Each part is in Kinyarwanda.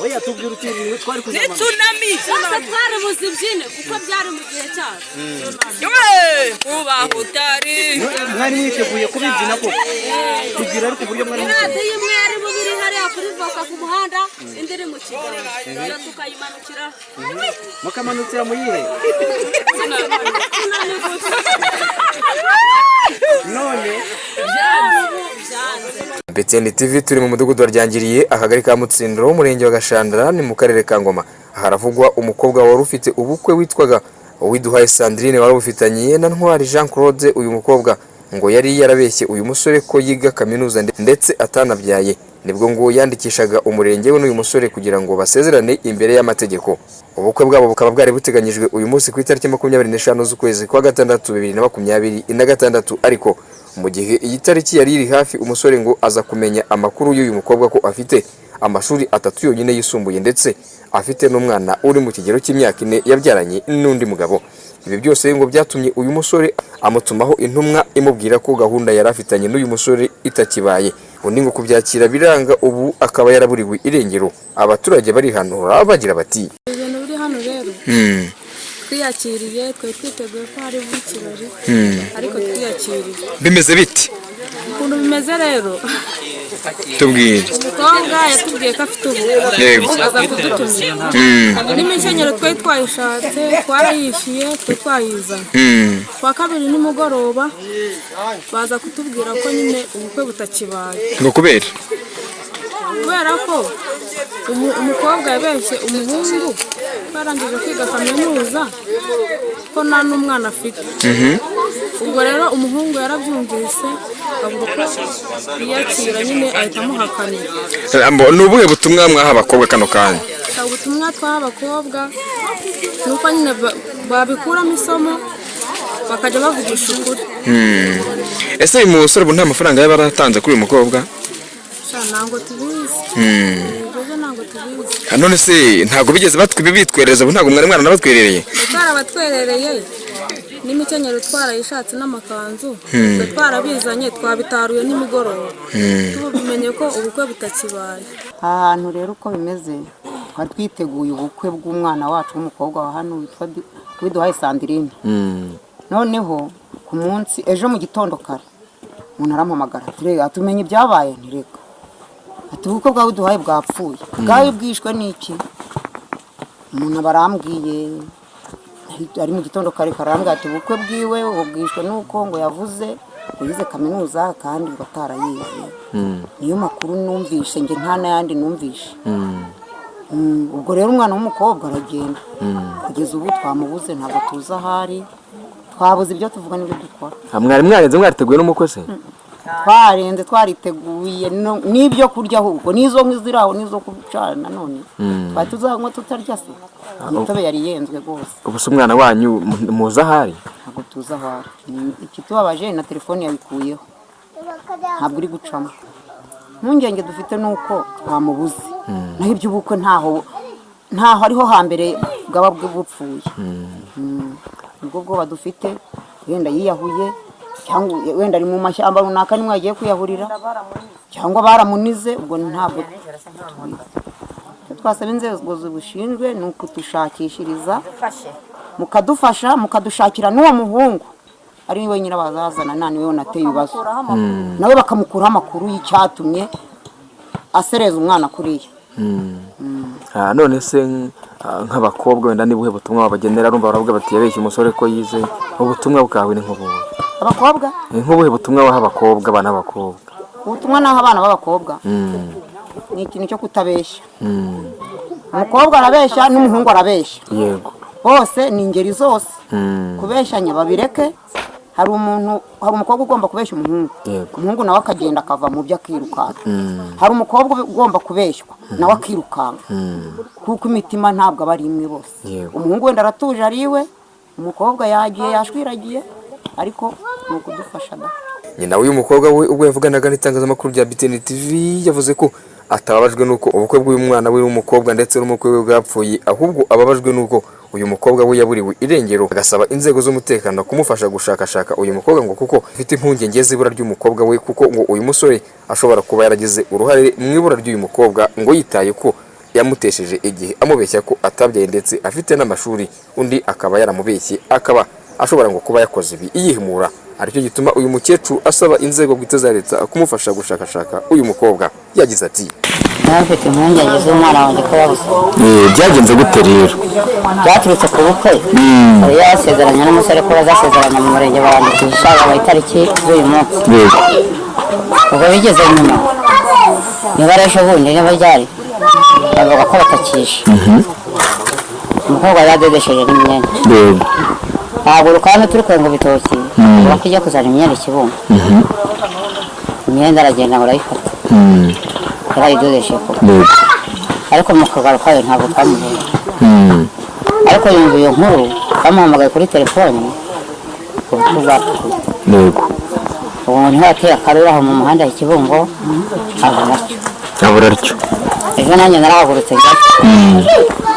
Oya, tubwira uti twari Ni kuzamanuka. tsunami. Twese twari buzibyine kuko byari mu gihe cyacu. Yewe, kubaho utari. Mwari mwiteguye kubibyina koko? Tubwira ariko uburyo mwari mwiteguye. Iradiyo imwe yari bubiri hariya kuri voka ku muhanda, indi iri mu kiganza, iyo tukayimanukira. Mukamanukira mu yihe? Tsunami gusa. None Ubu byanze. BTN TV turi mu mudugudu wa Ryangiriye, akagari ka Mutsindiro, umurenge wa Gashandara, ni mu karere ka Ngoma. Haravugwa umukobwa wari ufite ubukwe witwaga Uwiduhaye Sandrine, wari ubufitanye na Ntwari Jean Claude. Uyu mukobwa ngo yari yarabeshye uyu musore ko yiga kaminuza ndetse atanabyaye. Nibwo ngo yandikishaga umurenge we n'uyu musore kugira ngo basezerane imbere y'amategeko. Ubukwe bwabo bukaba bwari buteganyijwe uyu munsi ku itariki 25 z'ukwezi kwa gatandatu 2026. Ariko mu gihe iyi tariki yari iri hafi, umusore ngo aza kumenya amakuru y'uyu mukobwa ko afite amashuri atatu yonyine yisumbuye, ndetse afite n'umwana uri mu kigero cy'imyaka 4 yabyaranye n'undi mugabo. Ibi byose ngo byatumye uyu musore amutumaho intumwa imubwira ko gahunda yari afitanye n'uyu musore itakibaye. Undi ngo kubyakira biranga, ubu akaba yaraburiwe irengero. Abaturage barihanura bagira bati: Ibintu biri hano rero, twiyakiriye, twari twiteguye ko hari bube ikirori, ariko twiyakiriye. Bimeze biti? Ukuntu bimeze rero, Tubwire. umukobwa yatubwiye ko afite ubukwe, aza kudutumira. N'imikenyero twari twayishatse, twarayishyuye, twari twayizanye. Kuwa kabiri nimugoroba baza kutubwira ko nyine ubukwe butakibaye. Ngo kubera? Kubera ko umukobwa yabeshye umuhungu ko yarangije kwiga kaminuza, ko nta n'umwana afite. Ubwo rero umuhungu yarabyumvise, abura uko yiyakira nyine, ahita amuhakanira. Ni ubuhe butumwa mwaha abakobwa kano kanya? Ubutumwa twaha abakobwa ni uko nyine babikuramo isomo, bakajya bavugisha ukuri. Ese uyu musore ubu nta mafaranga yaba yaratanze kuri uyu mukobwa? Sha, ntabwo tubizi. Ibyo byo ntabwo tubizi. None se ntabwo bigeze bitwereza? Ubu ntabwo mwari mwaranabatwerereye? Twarabatwerereye, n'imikenyero twarayishatse, n'amakanzu twe twarabizanye, twabitaruye nimugoroba tubimenye ko ubukwe butakibaye. Aha hantu rero uko bimeze, twari twiteguye ubukwe bw'umwana wacu w'umukobwa wa hano witwa Widuhaye Sandrine. Noneho ku munsi ejo mu gitondo kare, umuntu arampamagara ati: "Rega tumenye ibyabaye." Ntireka, ati: "Ubukwe bwawe Widuhaye bwapfuye." Bwawe bwishwe n'iki? Umuntu aba arambwiye ari mu gitondo kare, karambwira ati ubukwe bwiwe ubu bwishwe n'uko ngo yavuze ngo yize kaminuza kandi ngo atarayize. Niyo makuru numvishe njye, nta n'ayandi numvishe. Ubwo rero umwana w'umukobwa aragenda, kugeza ubu twamubuze, ntabwo tuzi aho ari, twabuze ibyo tuvuga n'ibyo dukora. Mwari mwarenze, mwariteguye n'umukwe se? Twarenze, twariteguye n'ibyo kurya, ahubwo n'izo nkwi ziri aho n'izo gucana. None twari tuzanywa tutarya se? Imitobe yari yenzwe rwose. Ubu se umwana wanyu muzi aho ari? Ntabwo tuzi aho ari. Ikitubabaje, na telefone yabikuyeho, ntabwo iri gucamo. Impungenge dufite ni uko twamubuze, naho iby'ubukwe ntaho ntaho ariho hambere bwaba bupfuye. Nibwo bwoba dufite, wenda yiyahuye, cyangwa wenda ari mu mashyamba runaka nimwe agiye kwiyahurira, cyangwa baramunize, ubwo ntabwo tubizi. Icyo twasaba inzego zibishinzwe ni ukudushakishiriza, mukadufasha, mukadushakira n'uwo muhungu ari we nyirabazazana, nta niwe unateye ibibazo, nawe bakamukuraho amakuru y'icyatumye asereza umwana kuriya. None se nk'abakobwa wenda ni buhe butumwa babagenera? Urumva baravuga bati yabeshye umusore ko yize. Ubutumwa bwawe ni nk'ubuhe? Abakobwa? Ni nk'ubuhe butumwa waha abakobwa, abana b'abakobwa? Ubutumwa naho abana b'abakobwa ni ikintu cyo kutabeshya. Umukobwa arabeshya n'umuhungu arabeshya. Bose ni ingeri zose. Kubeshyanya babireke. Hari umuntu, hari umukobwa ugomba kubeshya umuhungu, umuhungu nawe akagenda akava mu byo akirukanka. Hari umukobwa ugomba kubeshywa, nawe akirukanka, kuko imitima ntabwo aba ari imwe bose. Umuhungu wenda aratuje ari iwe, umukobwa yagiye yashwiragiye, ariko ni ukudufasha da. Nyina w'uyu mukobwa we, ubwo yavuganaga n'itangazamakuru rya BTN TV, yavuze ko atababajwe n'uko ubukwe bw'uyu mwana we w'umukobwa ndetse n'umukwe we bwapfuye, ahubwo ababajwe n'uko uyu mukobwa we yaburiwe irengero, agasaba inzego z'umutekano kumufasha gushakashaka uyu mukobwa, ngo kuko afite impungenge z'ibura ry'umukobwa we, kuko ngo uyu musore ashobora kuba yaragize uruhare mu ibura ry'uyu mukobwa, ngo yitaye ko yamutesheje igihe amubeshya ko atabyaye ndetse afite n'amashuri, undi akaba yaramubeshye, akaba ashobora ngo kuba yakoze ibi yihimura, aricyo gituma uyu mukecuru asaba inzego bwite za leta kumufasha gushakashaka uyu mukobwa. Yagize ati: Nawe mfite impungenge z'umwana wanjye ko yabuze. Byagenze gute rero? Byaturutse ku bukwe yari yasezeranye n'umusore, ko bazasezerana mu murenge, barandikisha, babaha itariki z'uyu munsi. Ubwo bigeze nyuma, niba ari ejo bundi, niba ryari, bavuga ko batakishe. Umukobwa yadodesheje n'imyenda. Haguruka hano turi kwenga ibitoki, uba ko ijya kuzana imyenda i Kibungo. Imyenda aragenda ngo arayifata, yarayidodesheje koko. Ariko mu kugarukayo ntabwo twamubonye. Ariko yumva iyo nkuru, bamuhamagaye kuri telefoni, ubukwe bwapfuye. Ubu niho yateye akaruru aho mu muhanda i Kibungo, abura atyo. Abura atyo. Ejo nanjye narahagurutse njyayo,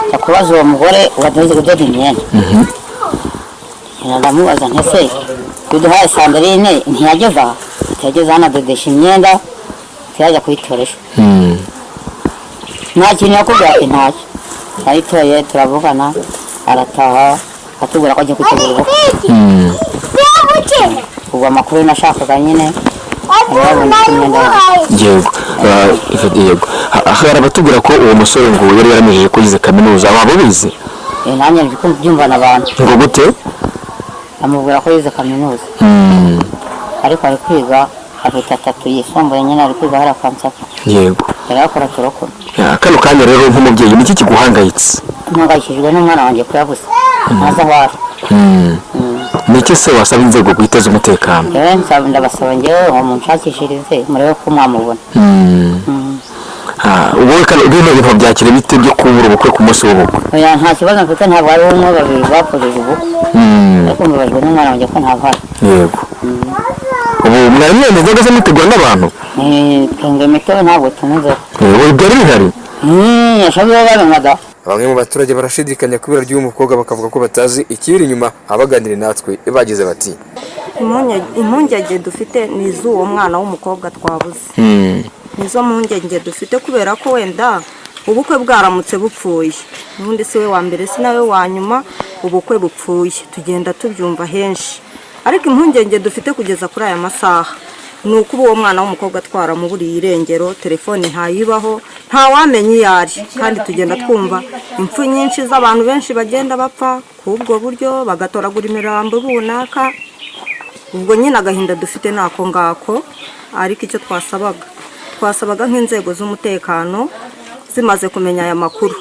njya kubaza uwo mugore wadoze udoda imyenda. Ndamubaza nti: "Ese biduhaye Sandrine ntiyageze aha?" Ntiyageze hano, adodesha imyenda, ntiyajya kuyitora ejo. Nta kintu yakubwira? Ati: "Ntacyo." Ayitoye turavugana, arataha, atubwira ko agiye kwitegura ubukwe. Ubwo amakuru nashakaga nyine arayabona ko imyenda yagiye. Yego. Yego, hari abatubwira ko uwo musore ngo yari yaramijeje ko yize kaminuza, waba ubizi? Nanjye ndi kubyumvana abantu. Ngo gute? Amubwira ko yize kaminuza, ariko ari kwiga, afite atatu yisumbuye nyine, ari kwiga hariya kwa Nsaka. Yari akora turokora. Kano kanya rero, nk'umubyeyi, niki kiguhangayitse? Mpangayikishijwe n'umwana wanjye ko yabuze, ntazi aho ari. Niki se wasaba inzego bwite z'umutekano? Rero ndabasaba njyewe ngo munshakishirize, murebe ko mwamubona. Wowe kano bino bintu byakira bite byo kubura ubukwe ku munsi w'ubukwe? Oya, nta kibazo mfite, ntabwo ari umwe, babiri bakojeje ubukwe, ariko mbabajwe n'umwana wanjye ko ntabwo ahari. Yego, ubu mwari mwemeza inzoga se mutegura n'abantu? Twenga imitobe, ntabwo tunyuzeho. Ubu byari bihari? Yashoboye babinywa da. Bamwe mu baturage barashidikanya ku ibura ry'uyu mukobwa, bakavuga ko batazi ikibiri inyuma. Abaganiriye natwe bagize bati: Impungenge dufite ni iz'uwo mwana w'umukobwa twabuze, nizo mpungenge dufite, kubera ko wenda ubukwe bwaramutse bupfuye, ubundi si we wa mbere, si nawe wa nyuma ubukwe bupfuye, tugenda tubyumva henshi. Ariko impungenge dufite kugeza kuri aya masaha ni uko uwo mwana w'umukobwa twaramuburiye irengero, telefoni ntayibaho, ntawamenya iyo ari. Kandi tugenda twumva impfu nyinshi z'abantu benshi bagenda bapfa k'ubwo buryo, bagatoragura imirambo runaka. Ubwo nyine agahinda dufite ni ako ngako. Ariko icyo twasabaga nk'inzego z'umutekano zimaze kumenya aya makuru,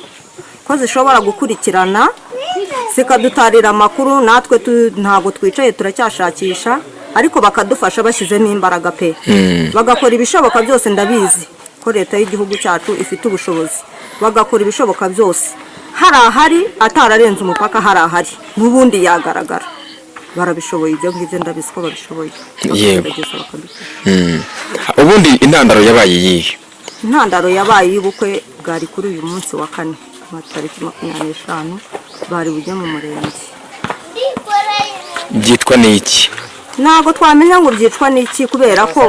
ko zishobora gukurikirana zikadutarira amakuru. Natwe ntabwo twicaye, turacyashakisha, ariko bakadufasha bashyizemo imbaraga pe, bagakora ibishoboka byose. Ndabizi ko leta y'igihugu cyacu ifite ubushobozi, bagakora ibishoboka byose. Hari ahari atararenze umupaka, hari ahari n'ubundi yagaragara. Barabishoboye ibyo ngibyo, ndabizi ko babishoboye. Bakagerageza bakadufasha. Ubundi intandaro yabaye iyihe? Intandaro yabaye y'ubukwe bwari kuri uyu munsi wa kane, amatariki 25, bari bujye mu murenge. Byitwa n'iki? Ntabwo twamenya ngo byicwa n'iki, kubera ko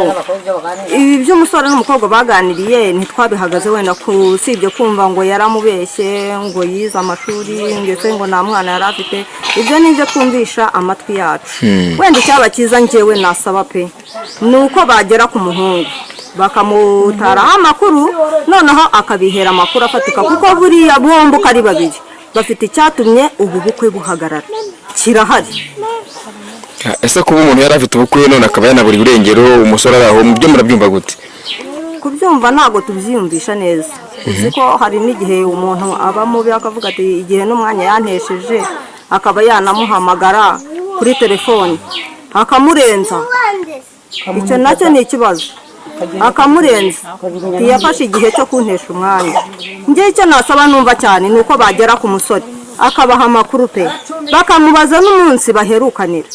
ibi by'umusore n'umukobwa baganiriye ntitwabihagaze. Wenda usibye kumva ngo yaramubeshye, ngo yize amashuri, ndetse ngo nta mwana yari afite, ibyo ni ibyo twumvisha amatwi yacu. Wenda icyaba cyiza, njyewe nasaba pe, ni uko bagera ku muhungu bakamutaraho amakuru, noneho akabihera amakuru afatika, kuko buriya bombi uko ari babiri bafite icyatumye ubu bukwe buhagarara, kirahari. Ese kuba umuntu yari afite ubukwe none akaba yanabura irengero, umusore ari aho, mu byo murabyumva gute? Kubyumva ntabwo tubyiyumvisha neza. Uzi ko hari n'igihe umuntu aba mubi, akavuga ati igihe n'umwanya yantesheje, akaba yanamuhamagara kuri telefoni akamurenza. Icyo nacyo ni ikibazo, akamurenza, ntiyafashe igihe cyo kuntesha umwanya. Njye icyo nasaba numva cyane ni uko bagera ku musore akabaha amakuru pe, bakamubaza n'umunsi baherukanira.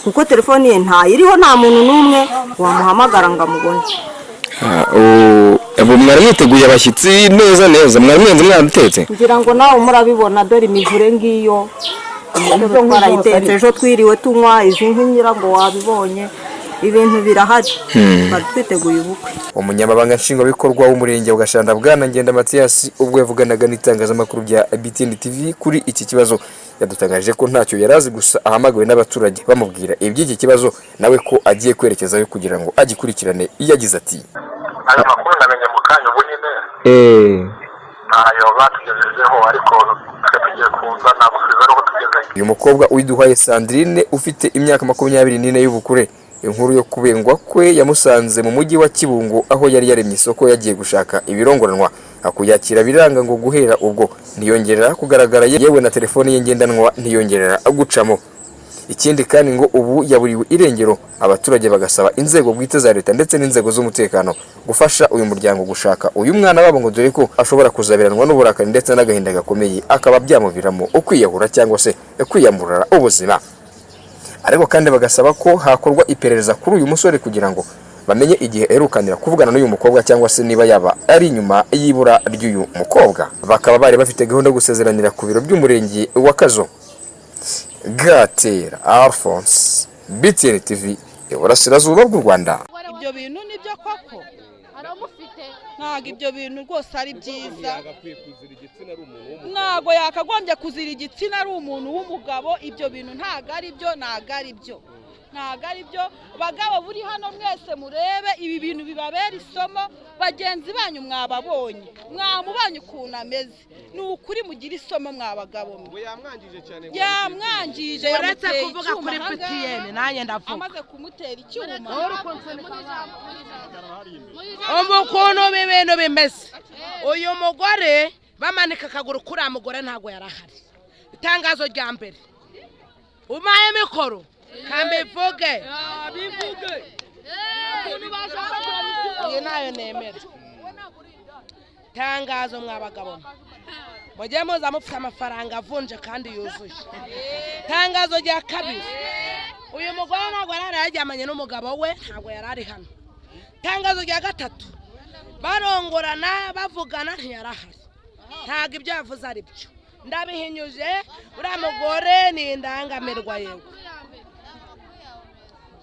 Kuko telefoni ye ntayiriho, nta muntu n'umwe wamuhamagara ngo amubone. Ubu mwari mwiteguye abashyitsi neza neza, mwari mwenze mwadutetse. Ngira ngo nawe murabibona, dore imivure ngiyo, imitobe twarayitetse ejo, twiriwe tunywa izi nkwi, ngira ngo wabibonye, ibintu birahari, twari twiteguye ubukwe. Umunyamabanga nshingwabikorwa w'umurenge wa Gashanda, Bwana Ngenda Mathias, ubwo yavuganaga n'itangazamakuru bya BTN TV kuri iki kibazo, yadutangaje ko ntacyo yari azi, gusa ahamagawe n'abaturage bamubwira iby'iki kibazo, nawe ko agiye kwerekezayo kugira ngo agikurikirane. Yagize ati: Aya makuru namenye mu kanya ubu nyine, ntayo batugejejeho, ariko twe tugiye kuza nagusubiza ari uko tugezeyo. Uyu mukobwa Uwiduhaye Sandrine ufite imyaka 24 y'ubukure, inkuru yo kubengwa kwe yamusanze mu mujyi wa Kibungo, aho yari yaremye isoko yagiye gushaka ibirongoranwa, akuyakira biranga. Ngo guhera ubwo ntiyongerera kugaragara, yewe na telefone ye ngendanwa ntiyongerera gucamo. Ikindi kandi ngo ubu yaburiwe irengero. Abaturage bagasaba inzego bwite za leta ndetse n'inzego z'umutekano gufasha uyu muryango gushaka uyu mwana wabo, ngo dore ko ashobora kuzabiranwa n'uburakari ndetse n'agahinda gakomeye, akaba byamuviramo ukwiyahura cyangwa se kwiyambura ubuzima. Ariko kandi bagasaba ko hakorwa iperereza kuri uyu musore kugira ngo bamenye igihe aherukanira kuvugana n'uyu mukobwa, cyangwa se niba yaba ari inyuma y'ibura ry'uyu mukobwa. Bakaba bari bafite gahunda yo gusezeranira ku biro by'umurenge wa Kazo. Gatera Alphonse, BTN TV, Iburasirazuba bw'u Rwanda. Ibyo bintu nibyo koko, ntabwo ibyo bintu rwose ari byiza. Ntabwo yakagombye kuzira igitsina ari umuntu w'umugabo. Ibyo bintu ntabwo ari byo, ntabwo ari byo, ntabwo ari byo. Bagabo buri hano mwese murebe ibi bintu bibabera isomo. Bagenzi banyu mwababonye, mwamubonye ukuntu ameze. Ni ukuri mugire isomo mwabagabo mwe. Yamwangije, Uretse yamuteye kuvuga icyuma kuri ahangaha. BTN, nanjye ndavuga. Amaze kumutera icyuma. Umva ukuntu ibi bintu bimeze. Uyu mugore bamanika akaguru kuri uriya mugore ntabwo yari ahari. Itangazo rya mbere, umpaye mikoro kambivuge, iyi nayo nemera. Tangazo, mwa bagabo mwe, mujye muza mufite amafaranga avunje kandi yuzuye. Tangazo rya kabiri, uyu mugore ntabwo yari yaryamanye n'umugabo we, ntabwo yari ari hano. Tangazo rya gatatu, barongorana bavugana ntiyari ahari, ntabwo ibyo yavuze ari byo. Ndabihinyuje, uriya mugore ni indangamirwa. Yego,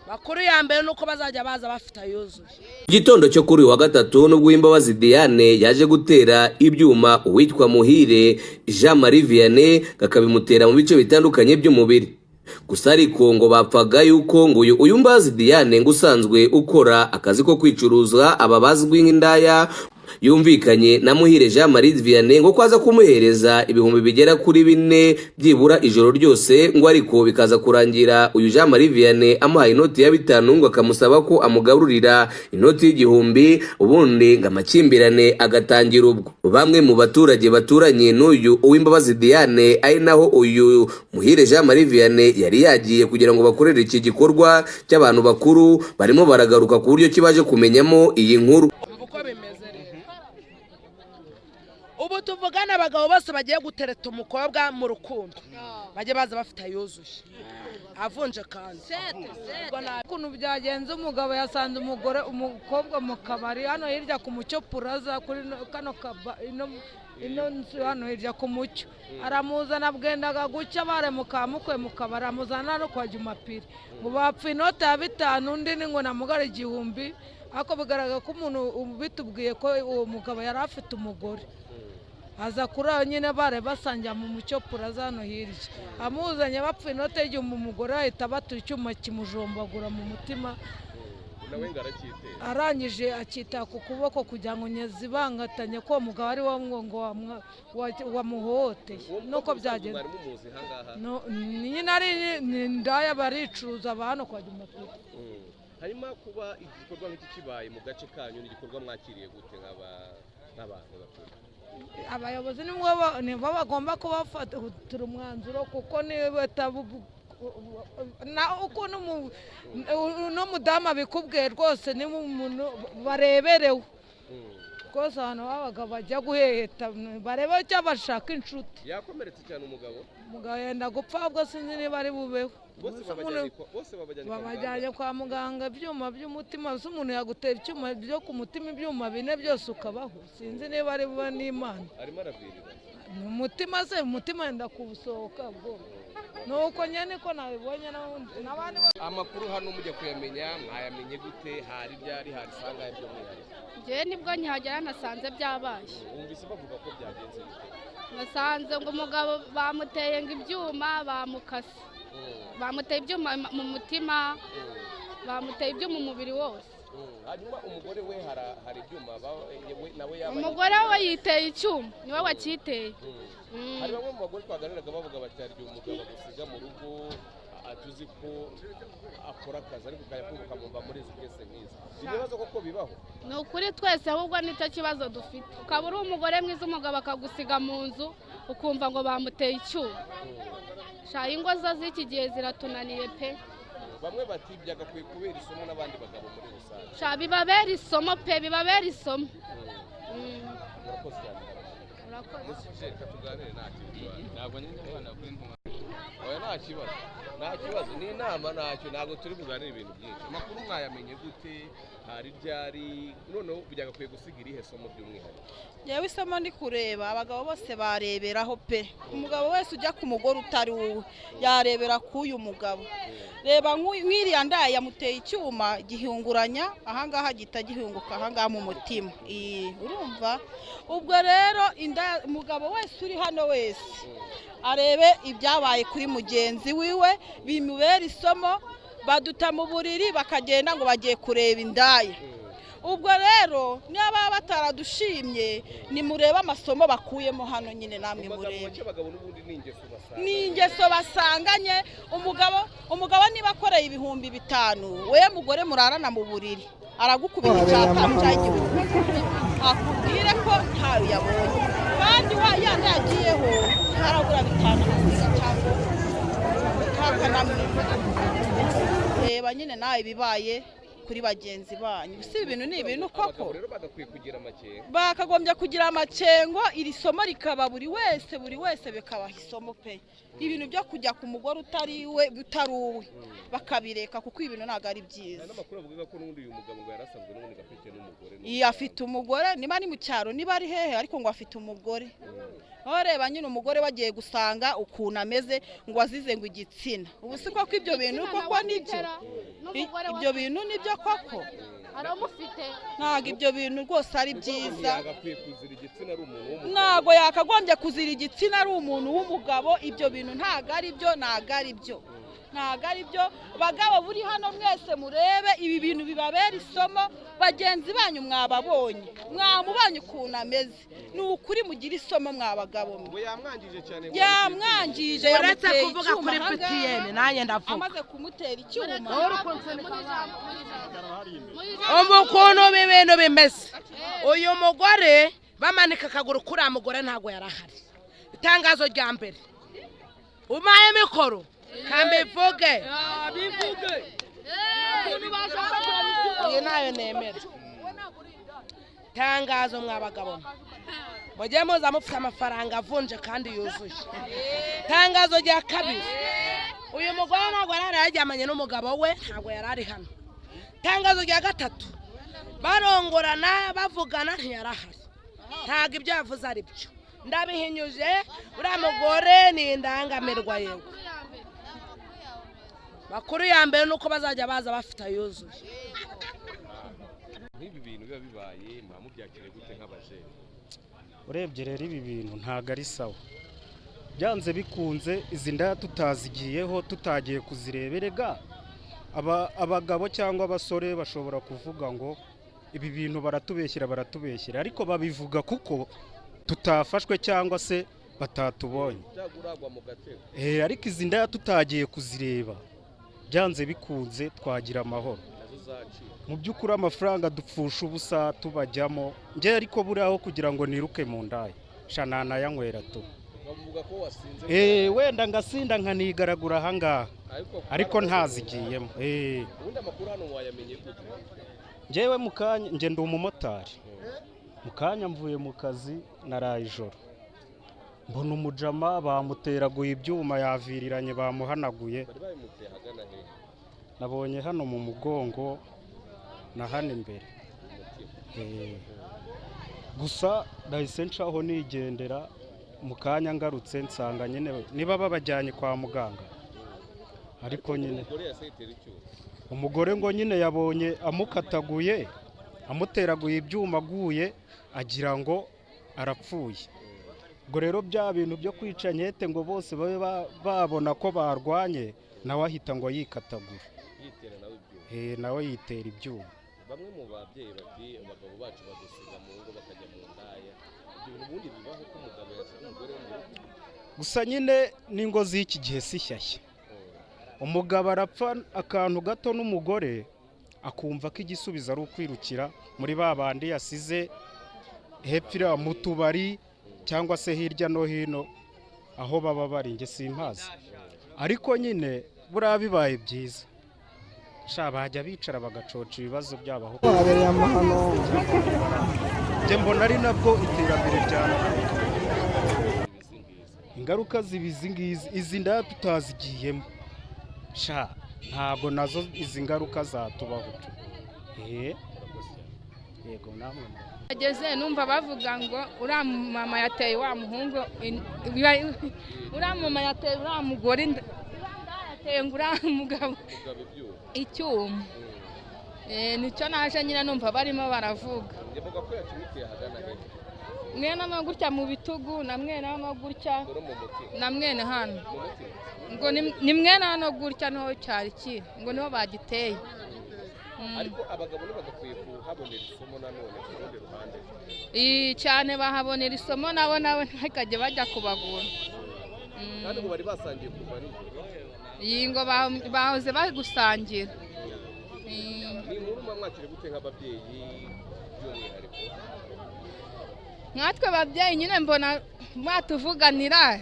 makuru ya mbere ni uko bazajya baza bafite ayuzuye. Gitondo cyo kuri uyu wa gatatu, nubwo Uwimbabazi Diane yaje gutera ibyuma uwitwa Muhire Jean Marie Vianney, kakabimutera mu bice bitandukanye by'umubiri gusa, ariko ngo bapfaga yuko ngo uyu Uwimbabazi Diane ngo usanzwe ukora akazi ko kwicuruza, aba bazwi nk'indaya, yumvikanye na Muhire Jean Marie Vianney ngo ko aza kumuhereza 4000 byibura ijoro ryose, ngo ariko bikaza kurangira uyu Jean Marie Vianney amuhaye inoti ya 5, ngo akamusaba ko amugaburira inoti y'1000, ubundi ngo amakimbirane agatangira ubwo. Bamwe mu baturage baturanye n'uyu Uwimbabazi Diane, ari naho uyu Muhire Jean Marie Vianney yari yagiye kugira ngo bakorere iki gikorwa cy'abantu bakuru, barimo baragaruka ku buryo kibaje kumenyamo iyi nkuru. Uko bimeze rero, ubu tuvugana, abagabo bose bagiye gutereta umukobwa mu rukundo bajye baza bafite ayuzuye avunje kandi. Ukuntu byagenze, umugabo yasanze umugore, umukobwa mu kabari hano hirya ku Mucyo Plaza, kuri kano kaba ino nzu hano hirya ku Mucyo, aramuzana. Bwendaga gucya baremuka mukuye mu kabari, amuzana no kwa Jumapili, ngo bapfa inoti ya 5, undi ni ngo namugare 1000. Ariko bigaragara ko umuntu bitubwiye ko uwo mugabo yari afite umugore, aza kuri ayo nyine bare basangira mu Mucyo Plaza hano hirya, amuzanye bapfa inote y'1000, umugore ahita abatura icyuma kimujombagura mu mutima, arangije akita ku kuboko kugira ngo nyezibangatanye ko uwo mugabo ari wo ngo wamuhohoteye. Nuko byagenze. Nyine ari ni indaya, baricuruza ba hano kwa Jumapili. Hanyuma kuba igikorwa nk'iki kibaye mu gace kanyu, ni igikorwa mwakiriye gute nk'abantu bakuru? Abayobozi nibo bagomba kubafatira umwanzuro, kuko niba na ukuntu uno mudamu abikubwiye rwose, ni umuntu bareberewe. Rwose abantu babaga bajya guheheta barebe icyo bashaka inshuti. Yakomeretse cyane umugabo. Umugabo yenda gupfa, ubwo sinzi niba ari bubeho. Bose babajyanye kwa muganga? Babajyanye kwa muganga, ibyuma by'umutima. Se umuntu yagutera icyuma byo ku mutima, ibyuma bine byose ukabaho? Sinzi niba ari bube n'Imana. Arimo aravirira. Ni umutima se, umutima yenda kuwusohoka bwo. Nuko nyine ko nabibonye n'abandi Amakuru hano mujya kuyamenya mwayamenye gute? Hari ryari, hari sangahe by'umwihariko? Njyewe nibwo nkihagera nasanze byabaye. Wumvise bavuga ko byagenze bite? Nasanze ngo umugabo bamuteye ngo ibyuma, bamukase, bamuteye ibyuma mu mutima, bamuteye ibyuma umubiri wose. Hanyuma umugore we hari ibyuma nawe yaba? Umugore we yiteye icyuma, niwe wacyiteye. Hari bamwe mu bagore twaganiraga bavuga bati hari igihe umugabo agusiga mu rugo tuzi ko akora akazi, ariko ukajya kumva ukamwumva muri izi kese nk'izi. Ibyo bibazo koko bibaho? Ni ukuri twese ahubwo nicyo kibazo dufite. Ukaba uri umugore mwiza, umugabo akagusiga mu nzu, ukumva ngo bamuteye icyuma. Sha, ingo zo z'iki gihe ziratunaniye pe. Bamwe bati byagakwiye kubera isomo n'abandi bagabo muri rusange. Sha, bibabera isomo pe, bibabera isomo. Murakoze cyane. Murakoze. Reka tuganire, nta kibazo. Ntabwo nyine abana kuri ntwari. Oya, nta kibazo, nta kibazo, ni inama, ntacyo, ntabwo turi buganire ibintu byinshi. Amakuru mwayamenye gute? Hari ryari? Noneho byagakwiye gusiga irihe somo by'umwihariko? Yewe, isomo ndi kureba, abagabo bose bareberaho pe. Umugabo wese ujya ku mugore utari wowe yarebera k'uyu mugabo. Reba nk'iriya ndaya yamuteye icyuma gihunguranya ahangaha, gihita gihunguka ahangaha mu mutima. Urumva ubwo rero umugabo wese uri hano wese arebe ibyabaye kuri mugenzi wiwe, bimubera isomo. Baduta mu buriri bakagenda ngo bagiye kureba indaya. Ubwo rero niba baba bataradushimye, nimurebe amasomo bakuyemo hano nyine, namwe murebe. Ni ingeso basanganye. Umugabo niba akoreye 5000, we mugore murarana mu buriri aragukubita icyatanu cyangwa igihumbi, akubwire ko ntayo yabonye, kandi wa yandi yagiyeho ntaragura 5 cyangwa ntakanamwe. Reba nyine nawe ibibaye kuri bagenzi banyu. Si ibintu ni ibintu koko. Bakagombye kugira amakengo, iri somo rikaba buri wese, buri wese bikabaha isomo pe. Ibintu byo kujya ku mugore utari we, utari uwe, bakabireka, kuko ibintu ntabwo ari byiza. Iyo afite umugore, niba ari mu cyaro, niba ari hehe, ariko ngo afite umugore. Aho reba nyine umugore bagiye gusanga ukuntu ameze, ngo azize ngo igitsina. Ubu si koko ibyo bintu koko nibyo? Ibyo bintu nibyo koko? Ntabwo ibyo bintu rwose ari byiza. Ntabwo yakagombye kuzira igitsina ari umuntu w'umugabo. Ibyo bintu ntabwo ari byo, ntabwo ari byo, ntabwo ari byo. Bagabo buri hano mwese murebe ibi bintu bibabera isomo. Bagenzi banyu mwababonye, mwamubonye ukuntu ameze. Ni ukuri mugire isomo mwabagabo mwe. Yamwangije, uretse kuvuga kuri PTN nanjye ndavuga. Amaze kumutera icyuma. Umva ukuntu ibi bintu bimeze. Uyu mugore bamanika akaguru kuri uriya mugore ntabwo yarahari. Itangazo rya mbere, umaye mikoro kambivuge, iyi nayo nemera. Tangazo mwabagabo, mujye muza mufite amafaranga avunje kandi yuzuye. Tangazo rya kabiri, uyu mugore ntabwo yari yaryamanye n'umugabo we, ntabwo yari ari hano. Tangazo rya gatatu, barongorana bavugana ntiyarahari, ntabwo ibyo yavuze ari byo. Ndabihinyuje, uriya mugore ni indangamirwa. Yewe, makuru ya mbere ni uko bazajya baza bafite ayuzuye. Nk'ibi bintu biba bibaye mubyakire gute nk'abajene? Urebye rero ibi bintu ntabwo ari sawa. Byanze bikunze izi ndaya tutazigiyeho, tutagiye kuzireberega, abagabo cyangwa abasore bashobora kuvuga ngo ibi bintu baratubeshyira, baratubeshyira, ariko babivuga kuko tutafashwe cyangwa se batatubonye. Ariko izi ndaya tutagiye kuzireba, byanze bikunze twagira amahoro. Mu by'ukuri amafaranga dupfusha ubusa tubajyamo. Njye ariko buriya kugira ngo niruke mu ndaya, sha nanayanywera tu. Wenda ngasinda nkanigaragura ahangaha, ariko ntazigiyemo. Njyewe mu kanya njye ndi umumotari. Mu kanya mvuye mu kazi, naraye ijoro, mbona umujama bamuteraguye ibyuma, yaviriranye, bamuhanaguye. Bari babimuteye ahagana hehe? Nabonye hano mu mugongo na hano imbere. Gusa nahise ncaho nigendera. Mu kanya ngarutse nsanga nyine niba babajyanye kwa muganga, ariko nyine Umugore yahise yitera icyuma? Umugore ngo nyine yabonye amukataguye, amuteraguye ibyuma, aguye agira ngo arapfuye. Ubwo rero bya bintu byo kwica nkete ngo bose babe babona ko barwanye, nawe ahita ngo yikatagura. Yitera nawe ibyuma? Nawe yitera ibyuma. Bamwe mu babyeyi bati abagabo bacu badusiga mu ngo bakajya mu ndaya. Ibyo bintu ubundi bibaho ko umugabo yasiga umugore we mu rugo? Gusa nyine n'ingo z'iki gihe si shyashya. Umugabo arapfa akantu gato n'umugore, akumva ko igisubizo ari ukwirukira muri ba bandi yasize hepfo iriya mu tubari cyangwa se hirya no hino aho baba bari, njye simpazi. Ariko nyine buriya bibaye byiza sha bajya bicara bagacoca ibibazo byabo aho. Habereye amahano. Njye mbona ari nabwo iterambere ryanavuka. Ingaruka ziba izi ngizi. Izi ndaya tutazigiyemo sha, ntabwo nazo izi ngaruka zatubaho tu. Yego, namwe. Ageze numva bavuga ngo uriya mama yateye wa muhungu uriya mama yateye uriya mugore inda, uriya yateye ngo uriya mugabo Umugabo ibyuma? Icyuma. Nicyo naje nyine numva barimo baravuga. Yavuga ko yakimuteye ahagana hehe? Mwene no gutya mu bitugu, na mwene hano gutya. Ngo no mu mutima? Na mwene hano. Mu mutima? Ngo ni mwene hano gutya niho cyari kiri, ngo niho bagiteye. Ariko abagabo ntibagakwiye kuhabonera isomo nanone ku rundi ruhande? Cyane, bahabonera isomo nabo ntibakajye bajya kubagura. Kandi ngo bari basangiye kuva nijoro? Iyi ngo bahoze bari gusangira. Ni inkuru muba mwakiriye gute nk'ababyeyi by'umwihariko? Nkatwe ababyeyi nyine mbona batuvuganira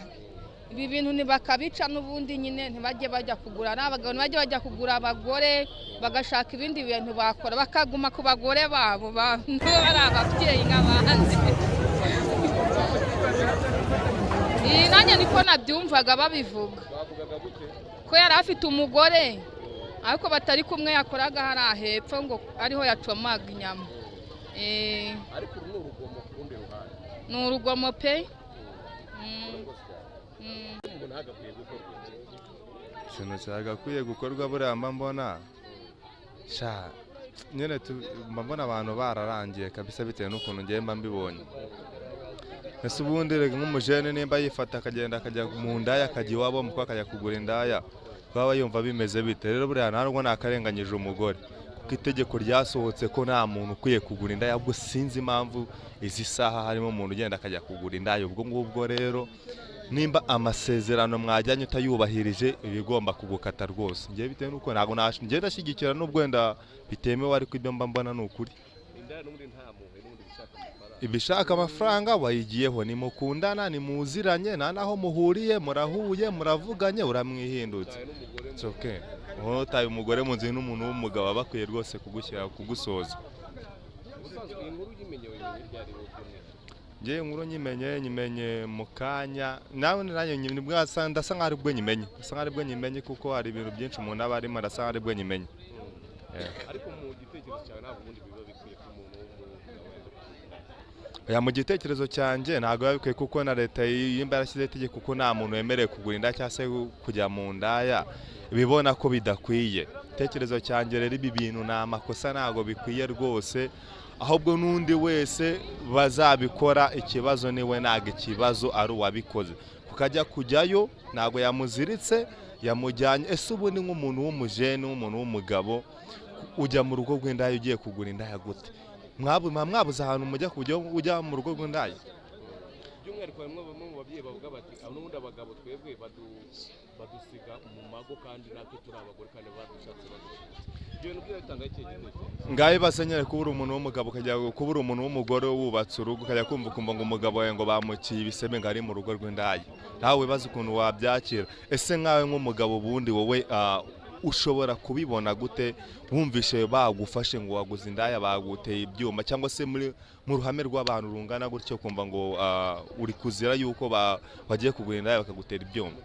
ibi bintu ntibakabica n'ubundi nyine ntibajye bajya kugura n'abagabo, ntibajye bajya kugura abagore, bagashaka ibindi bintu bakora, bakaguma ku bagore babo nibo bari ababyeyi nk'abandi. Iyi nanjye niko nabyumvaga babivuga. Bavugaga gute? Ko yari afite umugore ariko batari kumwe, yakoraga hariya hepfo, ngo ariho yacomaga inyama. Ariko uru ni urugomo ku rundi ruhande. Ni urugomo pe. Murakoze cyane. Umuntu hagakwiye gukorwa iki? Ikintu cyagakwiye gukorwa, buriya mba mbona sha nyine mba mbona abantu bararangiye kabisa, bitewe n'ukuntu ngiye mba mbibonye. Ese ubundi rega nk'umujene nimba yifata akagenda akajya mu ndaya, akajya iwabo mukuru akajya kugura indaya, baba yumva bimeze bite? Rero buriya ntabwo nakarenganyije umugore, kuko itegeko ryasohotse ko nta muntu ukwiye kugura indaya. Ubwo sinzi impamvu izi saha harimo umuntu ugenda akajya kugura indaya. Ubwo ngubwo rero nimba amasezerano mwajyanye utayubahirije, iba igomba kugukata rwose. Njyewe bitewe n'uko ntabwo njyewe ndashyigikira n'ubwo wenda bitemewe, ariko ibyo mba mbona ni ukuri. Indaya n'ubundi nta mpuhwe, n'ubundi ibishaka amafaranga. Ibishaka amafaranga wayigiyeho, nimukundana, nimuziranye, nta naho muhuriye, murahuye, muravuganye, uramwihindutse. It's okay. Wowe utaye umugore mu nzu n'umuntu w'umugabo aba akwiye rwose kugushyira kugusoza. Ubusanzwe iyi nkuru uyimenye, wayimenye ryari wowe by'umwihariko? Njyewe inkuru nyimenye mu kanya nawe nanjye nibwo ndasa nkaho aribwo nyimenye, ndasa nkaho aribwo nyimenye, kuko hari ibintu byinshi umuntu aba arimo, ndasa nkaho aribwo nyimenye. Ariko mu gitekerezo cyawe ntabwo ubundi biba bikwiye ko umuntu w'umugabo yajya kugura? Oya, mu gitekerezo cyanjye ntabwo biba bikwiye, kuko na leta yimba yarashyizeho itegeko ko nta muntu wemerewe kugura indaya cyangwa se kujya mu ndaya, ibibona ko bidakwiye. Igitekerezo cyanjye rero, ibi bintu ni amakosa, ntabwo bikwiye rwose. Ahubwo n'undi wese bazabikora, ikibazo niwe, ntabwo ikibazo ari uwabikoze, kuko ajya kujyayo ntabwo yamuziritse, yamujyanye. Ese ubundi nk'umuntu w'umujene, w'umuntu w'umugabo, ujya mu rugo rw'indaya ugiye kugura indaya gute? Mwabuze ahantu mujya kujya ujya mu rugo rw'indaya? By'umwihariko bamwe mu babyeyi bavuga bati abo n'ubundi abagabo twebwe badusiga mu mago, kandi natwe turi abagore, kandi badushatse badushatse. Ibyo bintu byo bitanga ikihe gitekerezo? Ngaho ibaze nyine kuba uri umuntu w'umugabo, ukajya kuba uri umuntu w'umugore wubatse urugo, ukajya kumva ukumva ngo umugabo wawe ngo bamuciye ibisebe, ngo ari mu rugo rw'indaya. Nawe wibaze ukuntu wabyakira. Ese nkawe nk'umugabo, ubundi wowe Ushobora kubibona gute wumvishe bagufashe ngo waguze indaya, baguteye ibyuma, cyangwa se muri mu ruhame rw'abantu rungana gutyo, kumva ngo uri kuzira yuko wagiye kugura indaya bakagutera ibyuma?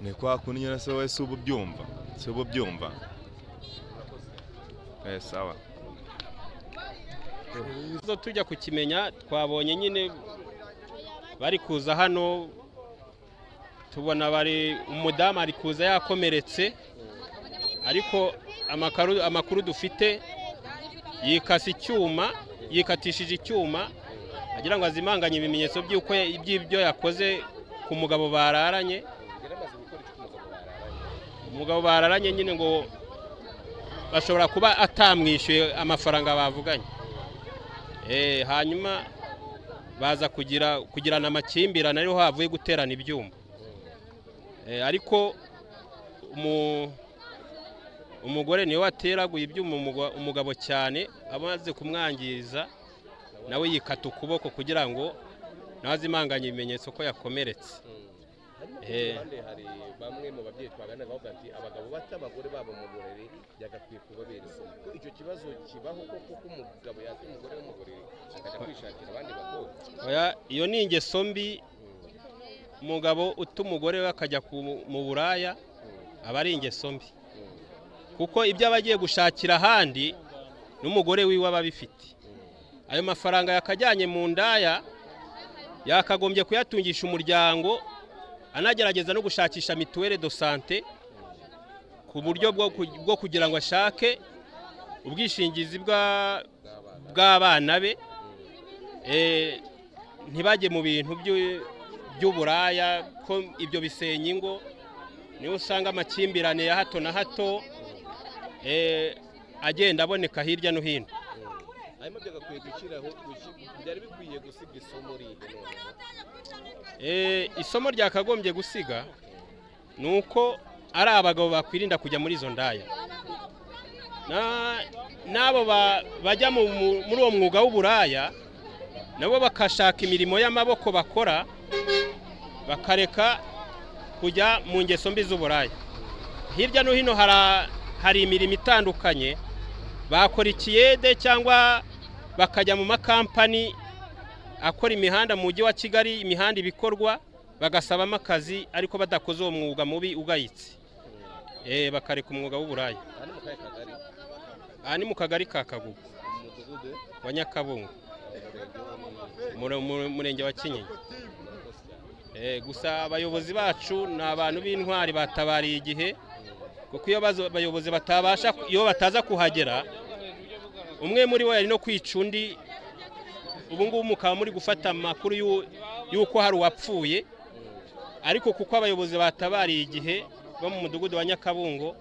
Ni kwa kundi nyine se wowe si uba ubyumva, si uba ubyumva. Sawa. Zo tujya kukimenya twabonye nyine bari kuza hano, tubona bari umudamu ari kuza yakomeretse, ariko amakuru dufite yikase icyuma, yikatishije icyuma agira ngo azimanganye ibimenyetso by'uko by'ibyo yakoze ku mugabo bararanye. Umugabo bararanye nyine ngo bashobora kuba atamwishyuye amafaranga bavuganye. Hanyuma baza kugirana amakimbirane, ariho havuye guterana ibyuma. Ariko umugore niwe wateraguye ibyuma umugabo cyane, amaze kumwangiza nawe yikata ukuboko kugira ngo nawe azimanganye ibimenyetso ko yakomeretse. Hari bamwe mu babyeyi twaganiraga bavuga ati abagabo bata abagore babo mu buriri byagakwiye kubabera isomo. Ko icyo kibazo kibaho koko ko umugabo yata umugore we mu buriri akajya kwishakira abandi bakobwa? Oya, iyo ni ingeso mbi. Umugabo uta umugore we akajya mu buraya aba ari ingeso mbi, kuko ibyo aba agiye gushakira ahandi n'umugore wiwe aba abifite. Ayo mafaranga yakajyanye mu ndaya yakagombye kuyatungisha umuryango, anagerageza no gushakisha mituwele de sante ku buryo bwo kugira ngo ashake ubwishingizi bw'abana be, ntibajye mu bintu by'uburaya, ko ibyo bisenya ingo. Niho usanga amakimbirane ya hato na hato agenda aboneka hirya no hino. Hanyuma byagakwiye gushyiraho, byari bikwiye gusiga isomo rihe noneho? Isomo ryakagombye gusiga ni uko ari abagabo bakwirinda kujya muri izo ndaya, n'abo bajya muri uwo mwuga w'uburaya nabo bakashaka imirimo y'amaboko bakora, bakareka kujya mu ngeso mbi z'uburaya. Hirya no hino hari imirimo itandukanye, bakora ikiyede cyangwa bakajya mu makampani akora imihanda mu mujyi wa Kigali, imihanda ibikorwa bagasabamo akazi, ariko badakoze uwo mwuga mubi ugayitse. Bakareka umwuga w'uburaya. Aha ni mu kagari ka Kagugu wa Nyakabungo, murenge wa Kinyinya. Gusa abayobozi bacu ni abantu b'intwari batabariye igihe, kuko iyo abayobozi batabasha, iyo bataza kuhagera, umwe muri bo yari no kwica undi. Ubu ngubu mukaba muri gufata amakuru y'uko hari uwapfuye, ariko kuko abayobozi batabariye igihe bo mu mudugudu wa Nyakabungo,